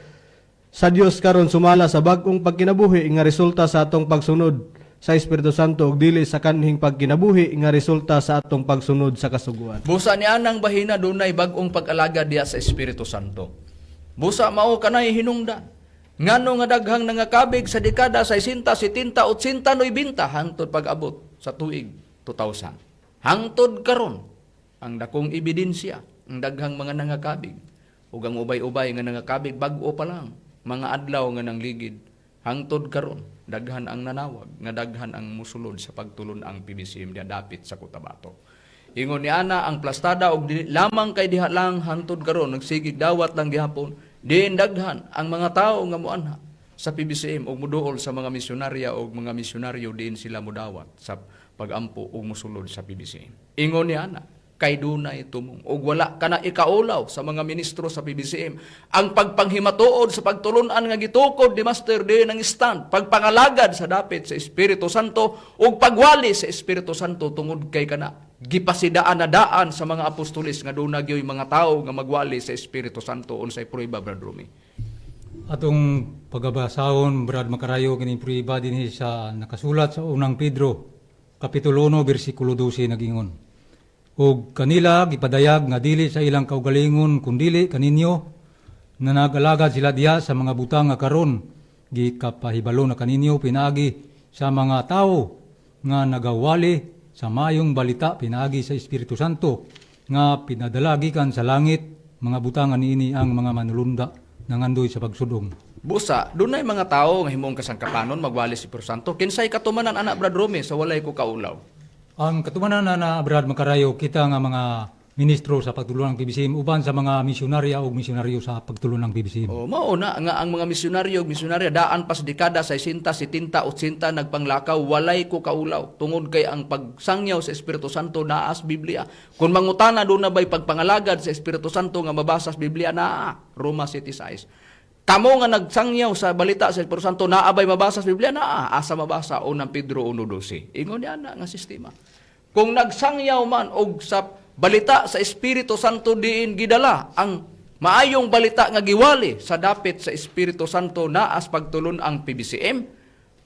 sa Dios karon sumala sa bag-ong pagkinabuhi nga resulta sa atong pagsunod sa Espiritu Santo ug dili sa kanhing pagkinabuhi nga resulta sa atong pagsunod sa kasuguan." Busa ni anang bahina dunay bag-ong pag-alagad diha sa Espiritu Santo. Busa mao kanay hinungdan ngano nga daghang nangakabig sa dekada 60, 70, 80, 90 hangtod pag-abot sa tuig 2000. Hangtod karon ang dakong ebidensya ang daghang mga nangakabig ug ang ubay-ubay nga nangakabig bag-o pa lang mga adlaw nga nangligid, hangtod karon daghan ang nanawag nga daghan ang musulod sa pagtulon ang PBCM diha dapit sa Cotabato. Ingon ni ana ang plastada, og dili lamang kay diha lang, hangtod karon nagsigig dawat lang gihapon diin daghan ang mga tawo nga moanha sa PBCM og muduol sa mga misyonarya og mga misyonaryo diin sila mudawat sa pagampo ug musulod sa PBCM. Ingon ni ana kay dunay tumong og wala kana ikaulaw sa mga ministro sa PBCM ang pagpanghimatuod sa pagtulunan nga gitukod ni Master din ang stand pagpangalagad sa dapit sa Espiritu Santo ug pagwali sa Espiritu Santo, tungod kay kana gipasidaan na daan sa mga apostoles nga duna gyoy mga tawo nga magwali sa Espiritu Santo. Unsay prueba, Brad Rumi? Atong Pagabasahon, Brad Makarayo, kining prueba dinhi sa nakasulat sa Unang Pedro kapitulo 1 bersikulo 12, nagingon: "Ug kanila gipadayag nga dili sa ilang kaugalingon kundili kaninyo na nagalagad sila diha sa mga butang nga karon gikapahibalo na kaninyo pinaagi sa mga tawo nga nagawali sa mayong balita pinaagi sa Espiritu Santo nga pinadala gikan sa langit, mga butang nga niini ang mga manulunda nangandoy sa pagsudong." Busa, dunay mga tao nga himong kasangkapanon magwali sa Espiritu Santo. Kinsay katumanan ana, Brad Rome, sa walay ko kaulaw? Ang katumanan na, Brad Makarayo, kita nga mga ministro sa pagtulon ng PBCM uban sa mga misyonarya o misyonaryo sa pagtulon ng PBCM. O mao na nga ang mga misyonaryo ug misyonarya daan pas dekada 60, 70, 80 nagpanglakaw, walay ko kaulaw tungod kay ang pagsangyaw sa Espiritu Santo naa sa Biblia. Kung mangutana duna bay pagpangalagad sa Espiritu Santo nga mabasa sa Biblia, naa, Roma 7:6. Kamo nga nagsangyaw sa balita sa Espiritu Santo, naa bay mabasa sa Biblia? Naa. Asa mabasa? Unang Pedro 1:12. Ingon niya na nga sistema. Kung nagsangyaw man og sa balita sa Espiritu Santo diin gidala ang maayong balita nga giwali sa dapit sa Espiritu Santo naas pagtulon ang PBCM,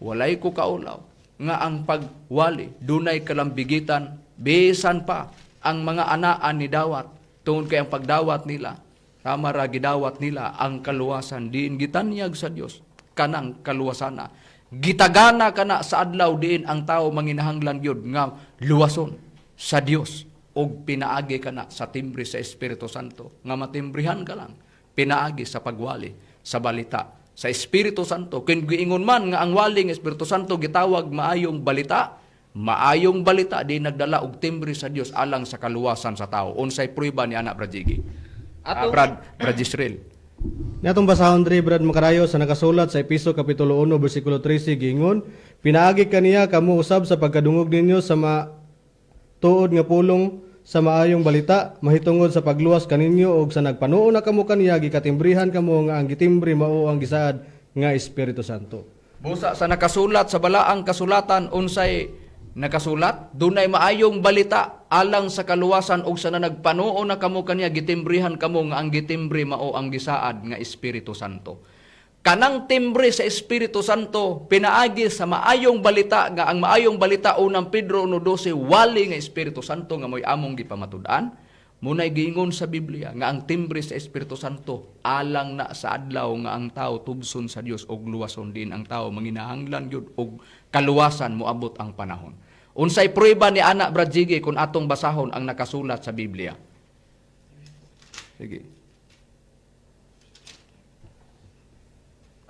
walay ko kaulaw nga ang pagwali dunay kalambigitan bisan pa ang mga anaan ni dawat, tungod kay ang pagdawat nila tama ra, gidawat nila ang kaluwasan diin gitanyag sa Dios. Kanang kaluwasana gitagana kana sa adlaw diin ang tao manginahanglan gyud nga luwason sa Dios og pinaagi kana sa timbre sa Espiritu Santo nga matimbrihan ka lang pinaagi sa pagwali sa balita sa Espiritu Santo. Kun giingon man nga ang wali ng Espiritu Santo gitawag maayong balita, maayong balita di nagdala og timbre sa Dios alang sa kaluwasan sa tao. Unsay prueba ni ana, Brad Jiggy? Brad Israel. Natong basahon diri, Brad Makarayo, sa nakasulat sa Episo kapitulo 1 bersikulo 13, giingon: "Pinaagi kaniya kamo usab sa pagkadungog ninyo sa matuod nga pulong sa maayong balita mahitungod sa pagluwas kaninyo, ug sa nagpanuo na kamo kaniya, gikatimbrihan kamo nga ang gitimbre mao ang gisaad nga Espiritu Santo." Busa sa nakasulat sa balaang kasulatan, unsay nakasulat? Dunay maayong balita alang sa kaluwasan ug sa nagpanuo na kamo kaniya, gitimbrihan kamo nga ang gitimbre mao ang gisaad nga Espiritu Santo. Kanang timbre sa Espiritu Santo pinaagi sa maayong balita nga ang maayong balita, Unang Pedro 1:12, wali nga Espiritu Santo nga mo'y among gipamatud-an. Muna'y giingon sa Biblia nga ang timbre sa Espiritu Santo alang na sa adlaw nga ang tao tubson sa Dios og luwason din ang tao manginahanglan gyud og kaluwasan moabot ang panahon. Unsay prueba ni ana, Brad Jiggy, kung atong basahon ang nakasulat sa Biblia? Sige.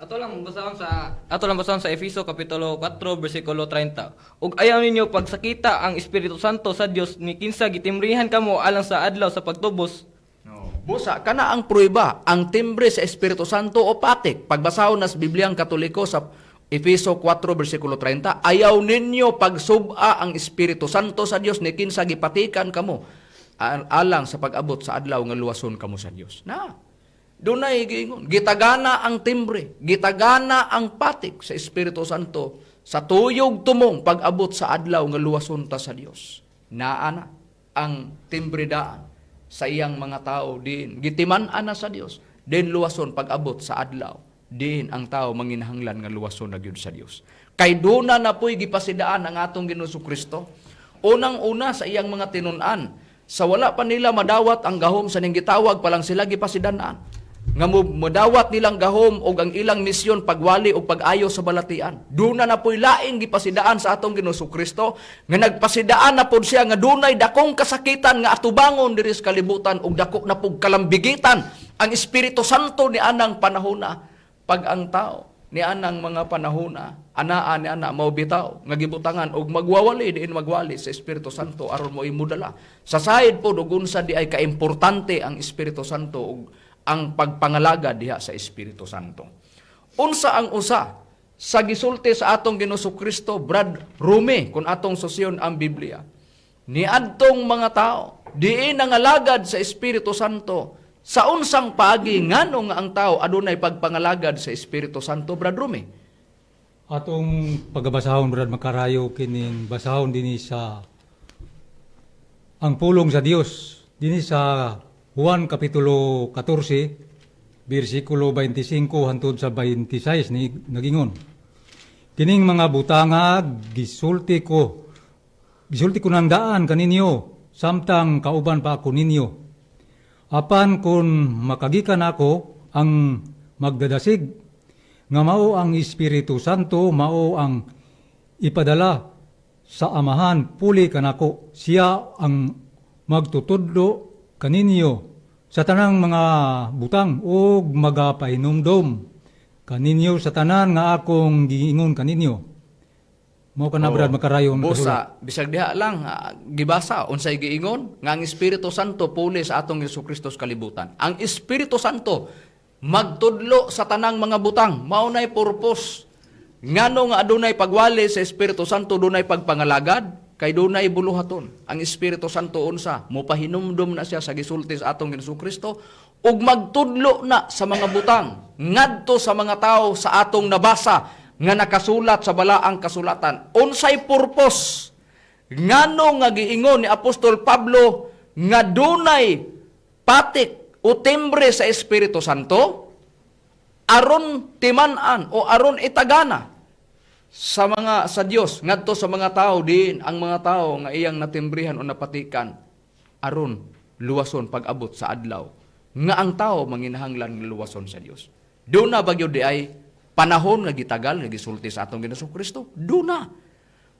Ato lang basahon sa Efeso kapitulo 4 bersikulo 30. "Ug ayaw ninyo pagsakita ang Espiritu Santo sa Dios ni kinsa gitimrihan kamo alang sa adlaw sa pagtubos." No. Busa kana ang prueba, ang timbre sa Espiritu Santo o patik. Pagbasahon nas Bibliang Katoliko sa Efeso 4 bersikulo 30, ayaw ninyo pagsub-a ang Espiritu Santo sa Dios ni kinsa gipatikan kamo alang sa pag-abot sa adlaw nga luwason kamo sa Dios. Na. Dunay giingon, gitagana ang timbre, gitagana ang patik sa Espiritu Santo sa tuyog tumong pag-abot sa adlaw nga luwason ta sa Dios. Naa na ang timbre daan sa iyang mga tao din. Gitiman-an na sa Dios, din luwason pag-abot sa adlaw. Din ang tao manginahanglan nga luwason na gyud sa Dios. Kay duna na po'y gipasidaan ang atong Ginoong Kristo. Unang-una sa iyang mga tinun-an, sa wala pa nila madawat ang gahom sa ning gitawag pa lang sila gipasidan-an nga modawat nilang gahom og ang ilang misyon pagwali og pag-ayo sa balatian. Duna na po'y laing gipasidaan sa atong Ginoong Kristo nga nagpasidaan na pod siya nga dunay dakong kasakitan nga atubangon diri sa kalibutan og dako na pug kalambigitan ang Espiritu Santo ni anang panahona. Pag ang tao ni anang mga panahona anaa ni ana mao bitaw nga gibutangan og magwawali diin magwali sa Espiritu Santo aron mo imudala sa side pod og unsa di ay kaimportante ang Espiritu Santo ug ang pagpangalaga diha sa Espiritu Santo. Unsa ang usa sa gisulti sa atong Ginoong Kristo, Brad Rumi, kung atong susyon ang Biblia? Niadtong mga tao diin nangalagad sa Espiritu Santo sa unsang paagi, ngano nga ang tao adunay pagpangalagad sa Espiritu Santo, Brad Rumi? Atong pagabasahon, Brad Makarayo, kining basahon dinhi sa ang pulong sa Dios dinhi sa Juan kapitulo 14. bersikulo 25 hantod sa 26 ni nagingon. Kining mga butanga gisulti ko nang daan kaninyo samtang kauban pa ako ninyo. Apan kung makagikan ako, ang magdadasig nga mao ang Espiritu Santo, mao ang ipadala sa Amahan puli kanako. Siya ang magtutudlo kaninyo sa tanang mga butang ug magapahinumdom kaninyo sa tanan nga akong giingon kaninyo. Mao kana, Brad Makarayo, ang nakasulat. Busa, bisag diha lang gibasa unsay giingon nga ang Espiritu Santo puli sa atong Hesus Kristo sa kalibutan. Ang Espiritu Santo magtudlo sa tanang mga butang, mao nay purpose. Ngano nga adunay pagwali sa Espiritu Santo, dunay pagpangalagad, kay dunay buluhaton. Ang Espiritu Santo unsa? Mopahinumdom na siya sa gisulti sa atong Hesus Kristo ug magtudlo na sa mga butang ngadto sa mga tao sa atong nabasa nga nakasulat sa balaang kasulatan. Unsay purpose? Ngano nga giingon ni Apostol Pablo nga dunay patik o timbre sa Espiritu Santo? Aron timan-an o aron itagana sa mga sa Dios ngadto sa mga tao din ang mga tao nga iyang natimbrihan o napatikan aron luwason pag-abot sa adlaw nga ang tao manginahanglan nga luwason sa Dios. Duna bagyo di ay panahon nga gitagal nga gisulti sa atong Ginoong Kristo? Duna.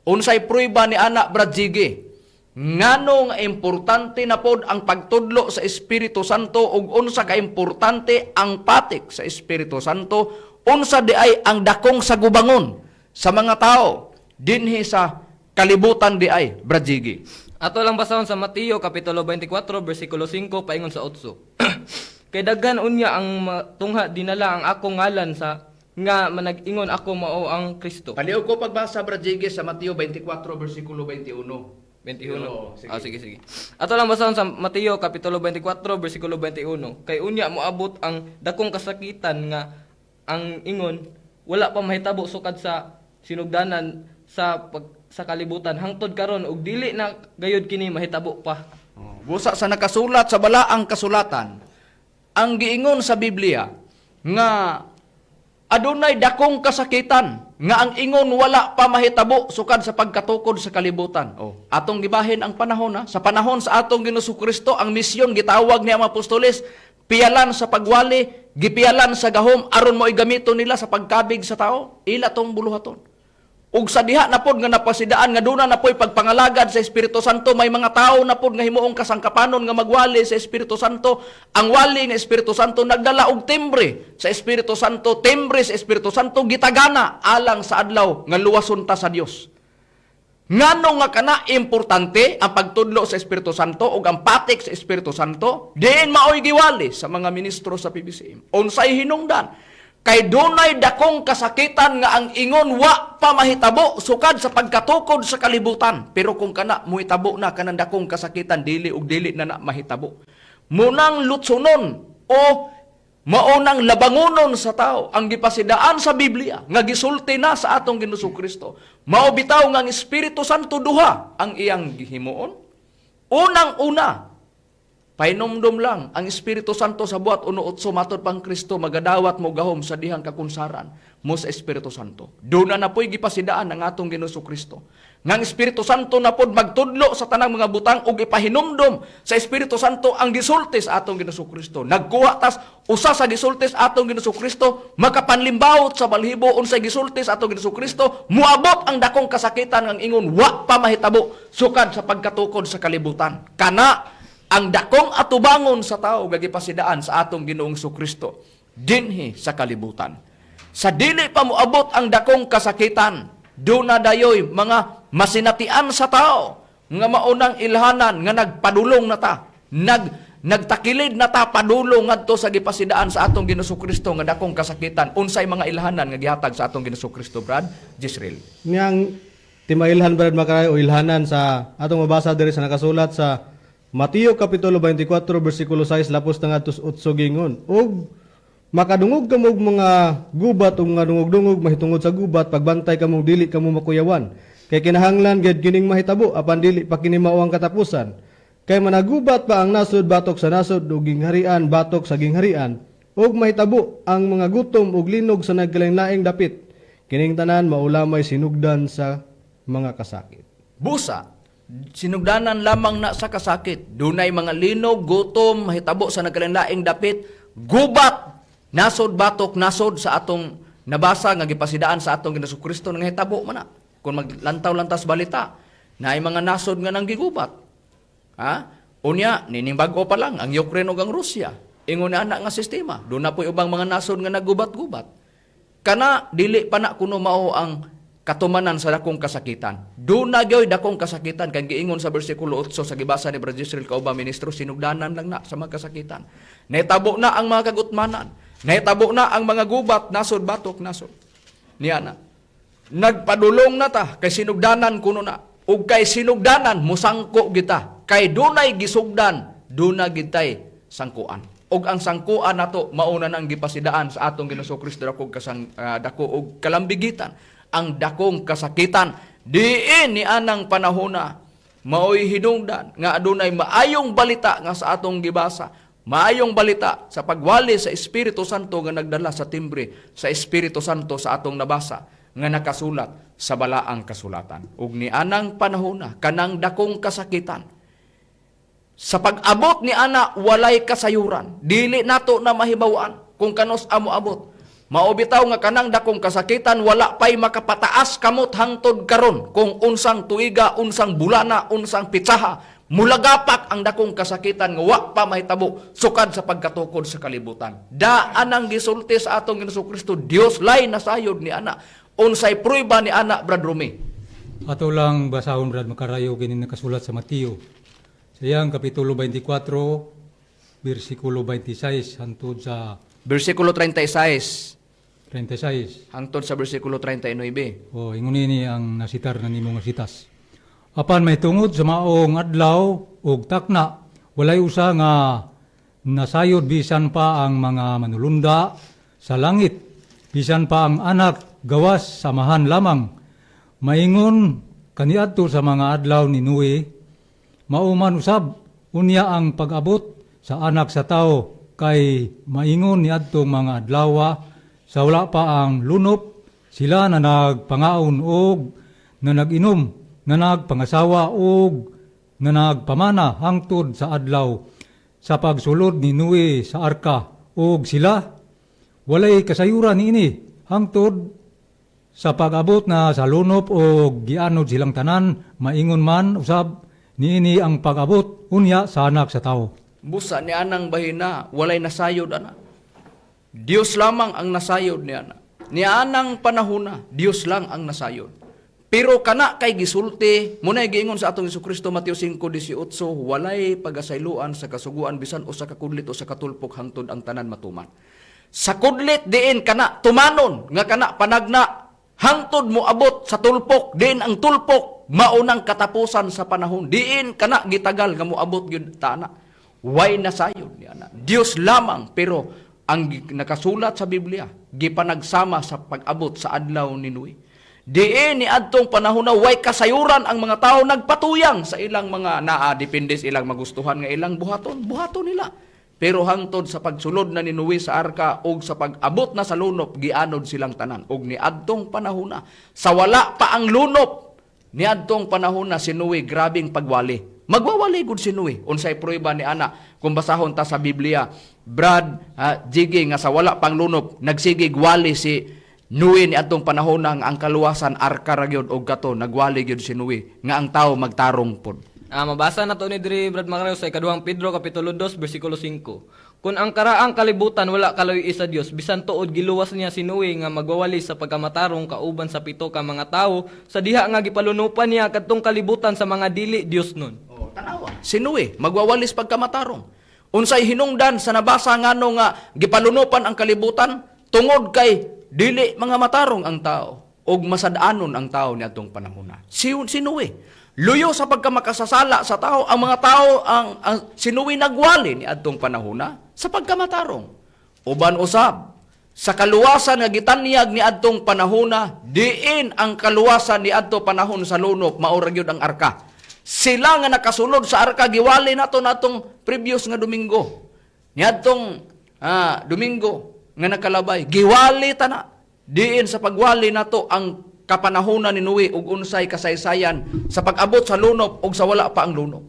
Unsay prueba ni ana, Brad Jiggy, ngano nga importante na pod ang pagtudlo sa Espiritu Santo ug unsa ka importante ang patik sa Espiritu Santo? Unsa di ay ang dakong sagubangon sa mga tao dinhi sa kalibutan di ay, Brad Jiggy? Ato lang basahon sa Mateo kapitulo 24 bersikulo 5 paingon sa 8. Kay daghan unya ang tungha dinala ang akong ngalan sa nga manag-ingon, "Ako mao ang Kristo." Palihog ko pagbasa, Brad Jiggy, sa Mateo 24 bersikulo 21. 21. Oo, sige. Ah, sige, sige. Ato lang basahon sa Mateo kapitulo 24 bersikulo 21. Kay unya moabot ang dakong kasakitan nga ang ingon wala pa mahitabo sukad sa sinugdanan sa kalibutan hangtod karon ug dili na gayud kini mahitabo pa. Oh, busa sa nakasulat sa balaang kasulatan, ang giingon sa Biblia nga adunay dakong kasakitan nga ang ingon wala pa mahitabo sukad sa pagkatukod sa kalibutan. Oh, atong gibahin ang panahon ha. Sa panahon sa atong Ginoong Kristo, ang misyon gitawag niya mga apostoles, piyalan sa pagwali, gipiyalan sa gahom aron mo'y gamito nila sa pagkabig sa tao. Ila tong buluhaton. Ug sa diha na pod nga napasidaan nga duna na po'y pagpangalagad sa Espiritu Santo, may mga tao na pod nga himuong kasangkapanon nga magwali sa Espiritu Santo. Ang wali nga Espiritu Santo nagdala og timbre sa Espiritu Santo, timbre sa Espiritu Santo gitagana alang sa adlaw nga luwason ta sa Dios. Ngano nga kana importante ang pagtudlo sa Espiritu Santo ug ang patik sa Espiritu Santo diin maoy giwali sa mga ministro sa PBCM? Unsay hinungdan? Kay dunay dakong kasakitan nga ang ingon wa pa mahitabo sukad sa pagkatukod sa kalibutan. Pero kung kana muhitabo na kanang dakong kasakitan, dili ug dili na na mahitabo. Munang lutsonon o maunang labangonon sa tao ang gipasidaan sa Biblia nga gisulti na sa atong Ginoong Kristo. Mao bitaw nga ang Espiritu Santo duha ang iyang gihimuon. Unang-una, pahinumdom lang, ang Espiritu Santo sa Buhat 1:8, matod pang Kristo, magadawat mo gahom sa dihang kakunsaran mo sa Espiritu Santo. Doon na napoy gipasidaan ang atong Ginoong Kristo. Nga ang Espiritu Santo na pod magtudlo sa tanang mga butang ug ipahinumdom sa Espiritu Santo ang gisulti sa atong Ginoong Kristo. Nagkuha tas usa sa gisulti sa atong Ginoong Kristo, makapanlimbawot sa balhibo unsay gisulti sa atong Ginoong Kristo, muabot ang dakong kasakitan ang ingon wa pa mahitabo sukad sa pagkatukod sa kalibutan. Kana ang dakong atubangon sa tao nga gipasidaan sa atong Ginoong Kristo dinhi sa kalibutan. Sa dili pa moabot ang dakong kasakitan, duna dayoy mga masinatian sa tao nga maunang ilhanan nga nagpadulong na ta, nagtakilid na ta padulong ngadto sa gipasidaan sa atong Ginoong Kristo nga dakong kasakitan. Unsay mga ilhanan nga gihatag sa atong Ginoong Kristo, Brad Jisreel? Niyang timailhan, Brad Makaray, o ilhanan sa atong mabasa diri sa nakasulat sa Mateo kapitulo 24 bersikulo 6 lapos na ngadto sa 8, gingon: "Ug makadungog kamo og mga gubat ug mga dungog-dungog mahitungod sa gubat, pagbantay kamong dili kamo makuyawan, kay kinahanglan gyud kining mahitabo, apan dili pa kini mao ang katapusan. Kay managubat pa ang nasod batok sa nasod ug gingharian batok sa gingharian." Ug mahitabo ang mga gutom ug linog sa nagkalain-laing dapit. Kining tanan mao lamay sinugdan sa mga kasakit. Busa, sinugdanan lamang na sa kasakit. Dunay mga linog, gutom, mahitabo sa nagkalainlaing dapit, gubat, nasod batok, nasod sa atong nabasa nga gipasidaan sa atong Ginoong Kristo nga hitabo man na. Kung maglantaw-lantas balita, naay mga nasod nga nanggigubat. Ha? Unya, nining bag-o pa lang ang Ukraine ug ang Russia. Ingon na ana nga sistema. Doon na po'y ubang mga nasod nga naggubat-gubat. Kana dili pa na kuno mao ang katumanan sa dakong kasakitan. Doon na gyoy dakong kasakitan kay giingon sa bersikulo 8 sa gibasa ni Brother Jezreel kaubang ministro, sinugdanan lang na sa mga kasakitan. Nahitabo na ang mga kagutmanan. Nahitabo na ang mga gubat, nasod batok nasod. Niya na. Nagpadulong na ta kay sinugdanan kuno na. Ug kay sinugdanan musangko kita. Kay dunay gisugdan, duna gitay sangkuan. Ug ang sangkuan nato mauna nang gipasidaan sa atong Ginoong Kristo dako kasang dako og kalambigitan, ang dakong kasakitan diin ni anang panahona maoy hinungdan nga adunay maayong balita nga sa atong gibasa, maayong balita sa pagwali sa Espiritu Santo nga nagdala sa timbre sa Espiritu Santo sa atong nabasa nga nakasulat sa balaang kasulatan. Ug ni anang panahona kanang dakong kasakitan, sa pag-abot ni ana walay kasayuran. Dili nato na mahibaw-an kung kanus amo abot. Mao bitaw nga kanang dakong kasakitan wala pay makapataas kamot hangtod karon kung unsang tuiga, unsang bulana, unsang pitsaha, mulagapak ang dakong kasakitan nga wa pa mahitabo sukad sa pagkatukod sa kalibutan. Daan ang gisulti sa atong Ginoong Kristo, Dios lay nasayod ni ana. Unsay prueba ni ana, Brad Rumi? Ato lang basahon, Brad Makarayo, kini nakasulat sa Mateo. Sa iyang kapitulo 24, bersikulo 26 hangtod sa Bersikulo 36 36. hangtod sa bersikulo 39. O ingon ini ang nasitar na nimo nga sitas. Apan may tungod sa maong adlaw ug takna, walay usa nga nasayod bisan pa ang mga manulunda sa langit, bisan pa ang anak, gawas sa Amahan lamang. Maingon kaniadto sa mga adlaw ni Noe, mauman usab unya ang pag-abot sa Anak sa Tao, kay maingon niadtong mga adlawa sa wala pa ang lunop, sila na nagpangaon og na nag-inom, na nagpangasawa og na nagpamana hangtod sa adlaw sa pagsulod ni Noe sa arka, og sila walay kasayuran niini hangtod sa pag-abot na sa lunop o gianod silang tanan. Maingon man usab niini ang pag-abot unya sa Anak sa Tao. Busa ni anang bahina, walay nasayod ana. Dios lamang ang nasayod ni ana. Ni anang panahona, Dios lang ang nasayod. Pero kana kay gisulti, munay giingon sa atong Kristo Mateo 5:18, walay pagasayloan sa kasuguan bisan usa ka kudlit o sa katulpok hangtod ang tanan matuman. Sa kudlit diin kana tumanon nga kana panagna hangtod mo abot sa tulpok, diin ang tulpok maunang katapusan sa panahon, diin kana gitagal nga moabot gyud tana. Way nasayod ni ana. Dios lamang, pero ang nakasulat sa Biblia gipanagsama sa pag-abot sa adlaw ni Noe. Diin ni adtong panahon na way kasayuran ang mga tao, nagpatuyang sa ilang mga naa, depende sa ilang magustuhan nga ilang buhaton, buhaton nila. Pero hangtod sa pagsulod na ni Noe sa arka og sa pag-abot na sa lunop, gianod silang tanan. Og niadtong panahon na, sa wala pa ang lunop, niadtong panahon na si Noe grabing pagwali. Magwawali gud si Noe. Unsay prueba ni ana kung basahon ta sa Biblia, Brad Jiggy, nga sa wala pang lunop nagsigig wali si Noe ni adtong panahon nga ang kaluwasan arka ra gyud, og kato nagwali gyud si Noe nga ang tao magtarong pod. Mabasa na to ni diri, Brad Macario, sa ikaduhang Pedro kapitulo 2 bersikulo 5. Kung ang karaang kalibutan wala kaloy sa Dios, bisan tuod giluwas niya si Noe nga magwawali sa pagkamatarong kauban sa pito ka mga tawo sa diha nga gipalunupan niya kadtong kalibutan sa mga dili Dios nun. Oh, tanawa. Si Noe magwawalis pagkamatarong. Unsay hinungdan sa nabasa ngano nga gipalunupan ang kalibutan? Tungod kay dili mga matarong ang tao og masad-anon ang tao niadtong panahona. Si Noe luyo sa pagkamakasasala sa tao, ang mga tao ang si Noe nagwali niadtong panahona sa pagkamatarong. Uban usab sa kaluwasan nga gitanyag niadtong panahona, diin ang kaluwasan niadto panahon sa lunop mao ra gyud ang arka. Sila nga nakasulod sa arka, giwali nato natong previous nga Domingo. Niadtong Domingo nga nakalabay, giwali tana. Diin sa pagwali nato ang kapanahonan ni Noe ug unsay kasaysayan sa pag-abot sa lunop ug sa wala pa ang lunop.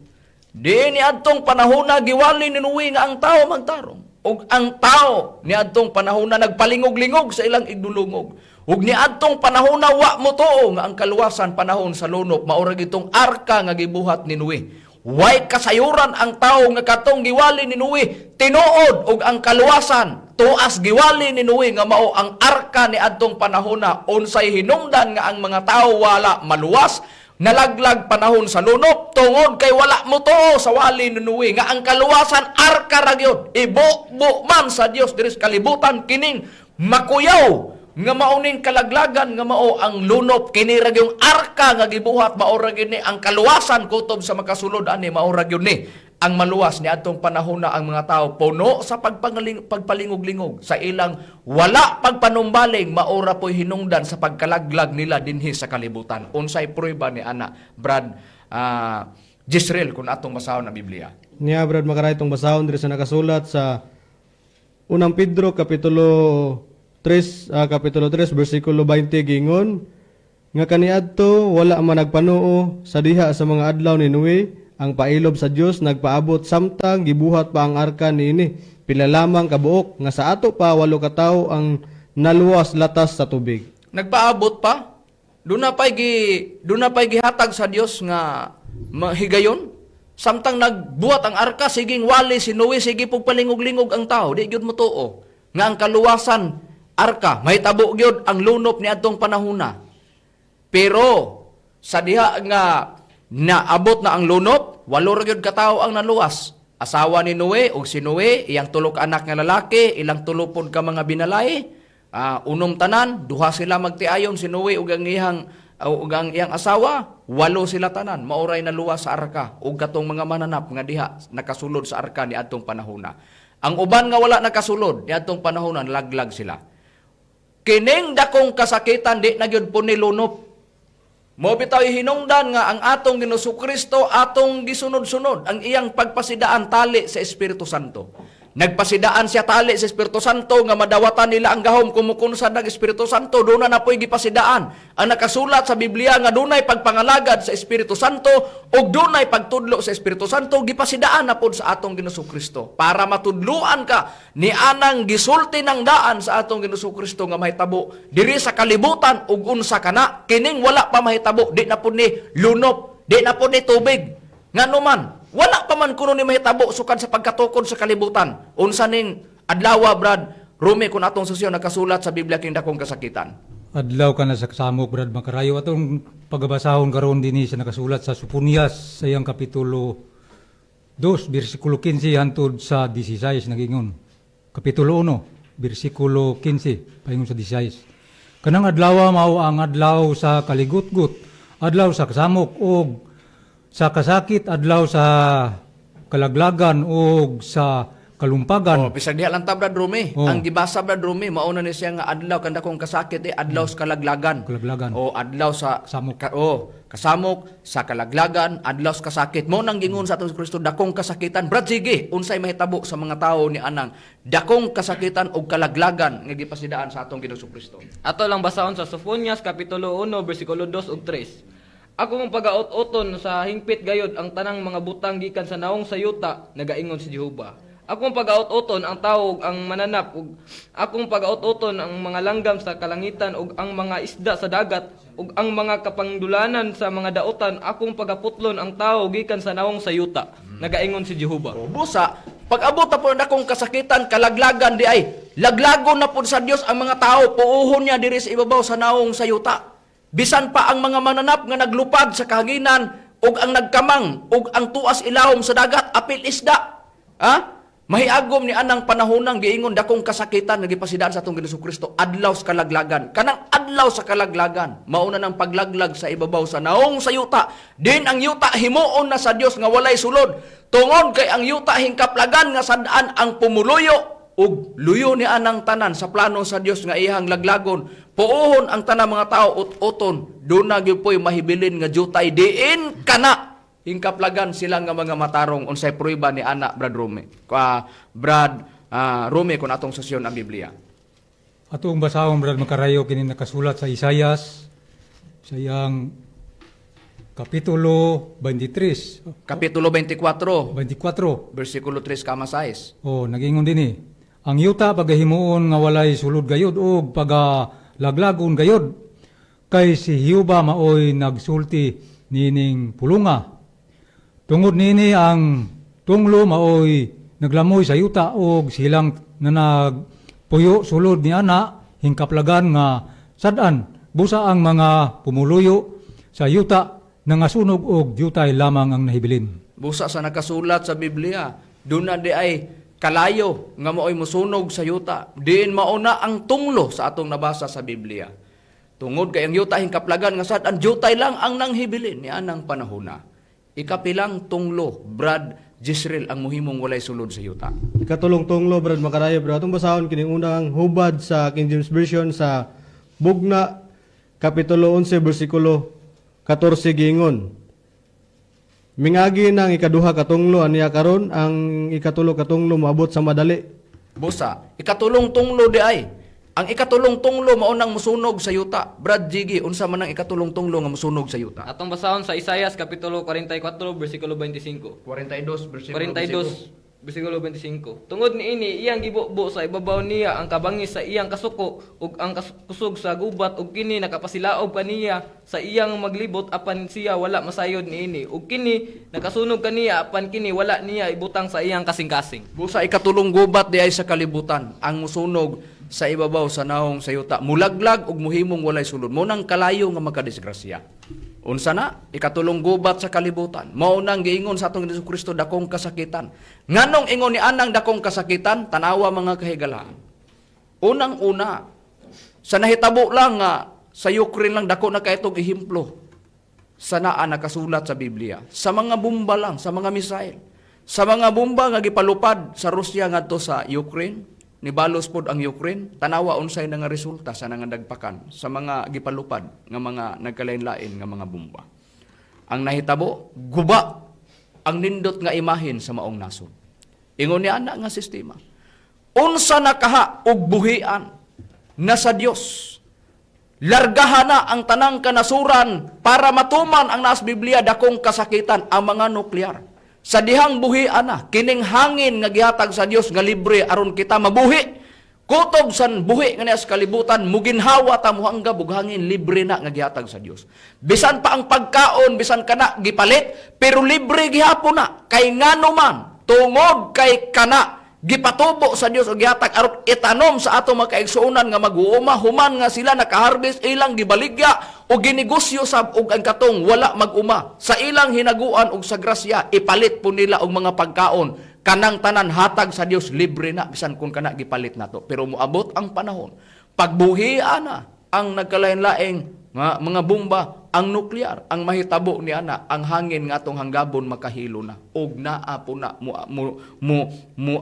Diin niadtong panahona giwali ni Noe nga ang tao magtarong ug ang tao niadtong panahona nagpalingog-lingog sa ilang igdulungog. Ug niadtong panahona wa motuo nga ang kaluwasan panahon sa lunop mao ra gitong arka nga gibuhat ni Noe. Way kasayuran ang tao nga katong giwali ni Noe tinuod ug ang kaluwasan tuas giwali ni Noe nga mao ang arka ni adtong panahona. Unsay hinungdan nga ang mga tao wala maluwas, nalaglag panahon sa lunop tungod kay wala motuo sa wali ni Noe nga ang kaluwasan arka ra gyud, ibubo man sa Dios diri sa kalibutan kining makuyaw nga mauning kalaglagan nga mao ang lunop. Kini ra gyud arka nga gibuhat, mao ra gyud ni ang kaluwasan kutob sa makasulod ani, mao ra gyud ni ang maluwas. Ni adtong panahon na ang mga tao puno sa pagpalingog-lingog sa ilang wala pagpanumbaling, mao ra po'y hinungdan sa pagkalaglag nila dinhi sa kalibutan. Unsay prueba ni ana, Brad Jisreel, kung atong basahon ang Biblia? Niya, Brad Makarayo, itong basahon diri sa nakasulat sa Unang Pedro kapitulo 3 bersikulo 20, gingon nga kaniadto wala man nagpanuo sa diha sa mga adlaw ni Noe, ang pailob sa Dios nagpaabot samtang gibuhat pa ang arka niini pila lamang kabuok, nga sa ato pa 8 ka tawo ang naluwas latas sa tubig. Nagpaabot pa, doon na pa'y gihatag sa Dios nga mahigayon samtang nagbuhat ang arka. Siging wali si Noe, sige pug palingog-lingog ang tao, di gyud motuo nga ang kaluwasan arka, mahitabo gyud ang lunop ni adtong panahona. Pero sa diha nga naabot na ang lunop, 8 ra gyud katawo ang naluwas. Asawa ni Noe ug si Noe, iyang 3 ka anak nga lalaki, ilang 3 pod ka mga binalay, 6 tanan, 2 sila magtiayon, si Noe ug ang iyang asawa, 8 sila tanan, maoray naluwas sa arka ug katong mga mananap nga diha nakasulod sa arka ni adtong panahona. Ang uban nga wala nakasulod ni adtong panahona, laglag sila. Kining dakong kasakitan di na gyud po ni lunop. Mo bitaw hinungdan nga ang atong Ginoong Kristo atong gisunod-sunod ang iyang pagpasidaan tali sa Espiritu Santo. Nagpasidaan siya tali sa Espiritu Santo nga madawatan nila ang gahom kumukunsad ng Espiritu Santo. Doon na napoy gipasidaan ang nakasulat sa Biblia nga dunay pagpangalagad sa Espiritu Santo ug dunay pagtudlo sa Espiritu Santo, gipasidaan na pod sa atong Ginoong Kristo para matudluan ka ni anang gisulti ng daan sa atong Ginoong Kristo nga mahitabo diri sa kalibutan ug unsa kana kining wala pa mahitabo, di na pod ni lunop, di na pod ni tubig. Ngano man wala pa man kuno ni mahitabo sukad sa pagkatukod sa kalibutan. Unsa ning adlaw, Brad Rumi, kung atong susyon nakasulat sa Biblia king dakong kasakitan? Adlaw ka na sa kasamok, Brad Makarayo. Atong pagabasahon karon dinhi sa nakasulat sa Soponias sa iyang kapitulo 2, bersikulo 15 hantod sa 16, nagingon. Kapitulo 1, bersikulo 15 paingon sa 16. Kanang adlaw mao ang adlaw sa kaligutgut, adlaw sa kasamok og sa kasakit, adlaw sa kalaglagan og sa kalumpagan. Oh, bisag diha lang ta, Brad Rumi. Oh. Ang gibasa, Brad Rumi, mauna ni siya nga adlaw kan dakong kasakit eh, adlaw sa kalaglagan. Kalaglagan. O adlaw sa Samok. Kasamok sa kalaglagan, adlaw sa kasakit. Mo nang gingon sa atong Kristo dakong kasakitan. Brad, sige, unsay mahitabo sa mga tawo ni anang dakong kasakitan og kalaglagan nga gipasidaan sa atong Ginoong Kristo? Ato lang basahon sa Sofonias kapitulo 1 bersikulo 2 ug 3. Ako mong pagaot-oton sa hingpit gayod ang tanang mga butang gikan sa naong sa yuta, nagaingon si Jehova. Akong pagaot-oton ang tao ug ang mananap ug akong pagaot-oton ang mga langgam sa kalangitan ug ang mga isda sa dagat ug ang mga kapangdulanan sa mga daotan. Akong pagaputlon ang tao gikan sa naong sa yuta, nagaingon si Jehova. O, busa, pag-abot na po na akong kasakitan, kalaglagan di ay, laglagon na po sa Dios ang mga tao, puuhon niya diri sa ibabaw sa naong sa yuta. Bisan pa ang mga mananap nga naglupad sa kahanginan, ug ang nagkamang, ug ang tuas ilawom sa dagat, apil isda. Ha? Mahiagom ni anang panahonang giingon dakong kasakitan nga gipasidaan sa atong Ginoong Kristo, adlaw sa kalaglagan. Kanang adlaw sa kalaglagan, mauna nang paglaglag sa ibabaw sa naong sa yuta. Din ang yuta himuon na sa Dios nga walay sulod. Tungod kay ang yuta hingkaplagan nga sad-an ang pumuluyo ug luyo ni anang tanan sa plano sa Dios nga iyang laglagon. Puohon ang tanang mga tao ut-uton. Doon na gyud po'y mahibilin nga jutay diin kana hingkaplagan sila nga mga matarong. Unsay prueba ni ana, Brad Rome? Brad Rome, kung atong sesyon ang Biblia. Atong basahon, Brad Makarayo, kini nakasulat sa Isayas sa iyang kapitulo 23, Kapitulo 24, 24. versikulo 3 kama 6. Oh, nagingon din eh. Ang yuta pagahimuon nga walay sulod gayod og pagalaglagon gayod kay si Hiuba maoy nagsulti nining pulunga. Tungod nini ang tunglo maoy naglamoy sa yuta og silang nanagpuyo sulod ni ana hingkaplagan nga sad-an busa ang mga pumuluyo sa yuta nangasunog og yutay lamang ang nahibilin. Busa sa nakasulat sa Biblia, doon na di ay kalayo nga maoy musunog sa yuta. Diin mauna ang tunglo sa atong nabasa sa Biblia. Tungod kay ang yuta hingkaplagan nga sad ang jutay lang ang nanghibilin ni anang panahona. Ikapilang tunglo, Brad Jisreel, ang muhimong walay sulod sa yuta? Ikatulong tunglo, Brad Makarayo, pero atong basahon kining unang hubad sa King James Version sa Bugna kapitulo 11 bersikulo 14 giingon. Mingagi na ang ikaduha katunglo aniya karon ang ikatulo katunglo moabot sa madali. Busa, ikatulong tunglo di ay. Ang ikatulong tunglo mao nang musunog sa yuta. Brad Jiggy, unsa man ang ikatulong tunglo nga musunog sa yuta? Atong basahon sa Isayas kapitulo 44 bersikulo 25. 42 bersikulo 42 bersikulo 25. Tungod niini iyang gibubo sa ibabaw niya ang kabangis sa iyang kasuko ug ang kusog sa gubat ug kini nakapasilaob kaniya sa iyang maglibot apan siya wala masayod niini ug kini nakasunog kaniya apan kini wala niya ibutang sa iyang kasing-kasing. Busa, ikatulong gubat di ay sa kalibutan ang musunog sa ibabaw sa naong sa yuta. Mulaglag ug muhimong walay sulod. Mo nang kalayo nga makadisgrasya. Unsa na? Ikatulong gubat sa kalibutan. Mao nang giingon sa atong Hesus Kristo dakong kasakitan. Nganong ingon ni anang dakong kasakitan? Tanawa, mga kahigalaan. Unang-una, sa nahitabo lang nga sa Ukraine lang, dako na kaytog ehemplo sa naa nakasulat sa Biblia. Sa mga bomba lang, sa mga missile. Sa mga bomba nga gipalupad sa Rusya ngadto sa Ukraine, nibalos pod ang Ukraine, tanawa unsay na nga resulta sa nangandagpakan sa mga gipalupad nga mga nagkalain-lain nga mga bomba. Ang nahitabo, guba ang nindot nga imahin sa maong nasod. Ingon ni ana nga sistema. Unsa na kaha og buhian na sa Dios? Largahan na ang tanang kanasuran para matuman ang naas Biblia dakong kasakitan, ang mga nuklear. Sa dihang buhian na, kining hangin nga gihatag sa Dios nga libre aron kita mabuhi. Kutob san buhi nga niya sa kalibutan, muginhawa ta muhanggab ug hangin libre na nga gihatag sa Dios. Bisan pa ang pagkaon, bisan kana gipalit, pero libre gihapon na. Kay ngano man, tungod kay kana gipatubo sa Dios og gihatag aron itanom sa ato mga kaigsuonan nga mag-uuma, human nga sila nakaharvest, ilang gibaligya o ginegosyo sab og ang katong wala mag-uma sa ilang hinaguan og sa grasya ipalit po nila og mga pagkaon. Kanang tanan hatag sa Dios libre na, bisan kung kana gipalit nato, pero moabot ang panahon pagbuhi ana ang nagkalain-laing nga mga bomba, ang nuklear. Ang mahitabo ni ana, ang hangin nga atong hanggabon makahilo na og naa po na mo, mo, mo, mo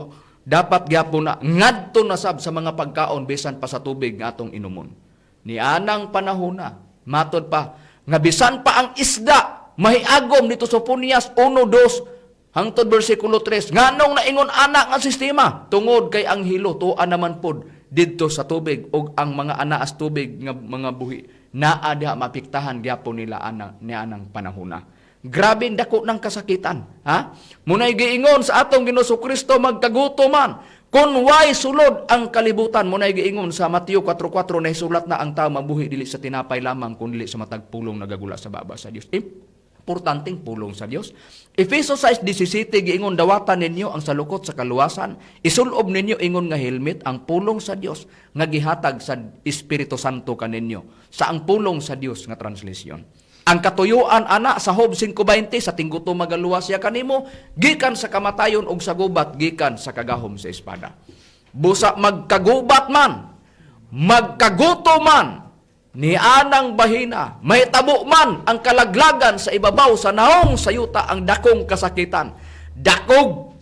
dapat gyapon na ngadto na sab sa mga pagkaon, bisan pa sa tubig nga atong inumon. Ni anang panahon na matod pa nga bisan pa ang isda mahiagom dito sa Punias 1:2 hangtod bersikulo 3. Nganong naingon ana nga sistema? Tungod kay ang hilo tuan naman pod didto sa tubig ug ang mga anaas tubig nga mga buhi naa diha, maapektahan gyapon nila ana ni anang panahona. Grabe dako ng kasakitan, ha? Munay giingon sa atong Ginoo Kristo magkaguto man kun way sulod ang kalibutan. Munay giingon sa Mateo 4:4 na isulat na ang tao mabuhi dili sa tinapay lamang kun dili sa matag pulong nagagula sa baba sa Dios. Importanteng pulong sa Dios. Efeso 6:17 giingon, dawatan ninyo ang salukot sa kaluwasan, isulob ninyo ingon nga helmet ang pulong sa Dios nga gihatag sa Espiritu Santo kaninyo, sa ang pulong sa Dios nga translation. Ang katuyuan ana sa Job 5:20, sa tinggutom magaluwas siya kanimo gikan sa kamatayon ug sa gubat gikan sa kagahom sa espada. Busa magkagubat man, magkaguto man, ni anang bahina, may tabo man ang kalaglagan sa ibabaw sa naong sa yuta, ang dakong kasakitan, dakog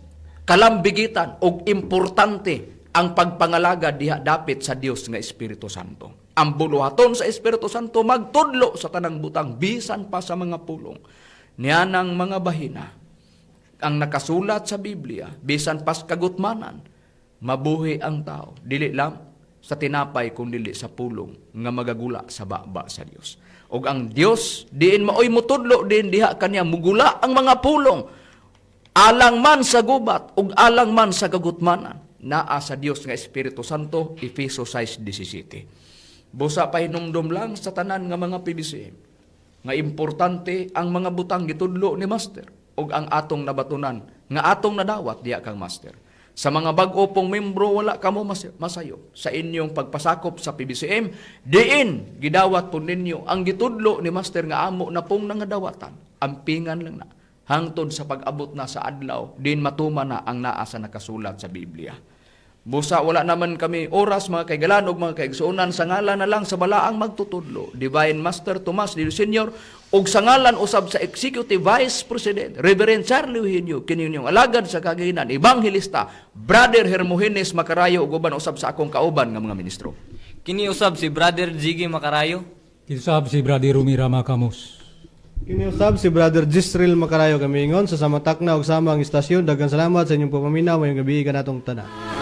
kalambigitan og importante ang pagpangalaga diha dapit sa Dios nga Espiritu Santo. Ang buluhaton sa Espiritu Santo magtudlo sa tanang butang bisan pa sa mga pulong. Nianang mga bahina ang nakasulat sa Biblia, bisan pas kagutmanan. Mabuhi ang tao dili lang sa tinapay kun dili sa pulong nga magagula sa baba sa Dios. Og ang Dios diin maoy mutudlo, diin diha kaniya mugula ang mga pulong, alang man sa gubat ug alang man sa kagutmanan, naa sa Dios nga Espiritu Santo, Efeso 6:17. Busa pahinumdom lang sa tanan nga mga PBCM nga importante ang mga butang gitudlo ni Master ug ang atong nabatunan nga atong nadawat diya kang Master. Sa mga bag-o pong membro, wala kamo masayo sa inyong pagpasakop sa PBCM diin gidawat po ninyo ang gitudlo ni Master nga amo na pong nangadawatan. Ampingan lang na hangtod sa pag-abot na sa adlaw din matuman na ang naa sa nakasulat sa Biblia. Busa wala naman kami oras, mga kaigalan ug mga kaigsuonan, sa ngalan na lang sa balaang magtutudlo, Divine Master Tomas Del Senior, ug sa ngalan usab sa Executive Vice President Reverend Charlie Eugenio, kini inyong alagad sa kagihinan, Evangelista Brother Hermogenes Macarayo, ug uban usab sa akong kauban nga mga ministro. Kini usab si Brother Jiggy Macarayo. Kinsab si Brother Rumi Rama Camus. Kini usab si Brother Jisril Macarayo, kamiingon sa samatak na og sama ang istasyon. Daghang salamat sa inyong pagpaminaw. Maayong gabii kanatong tanan.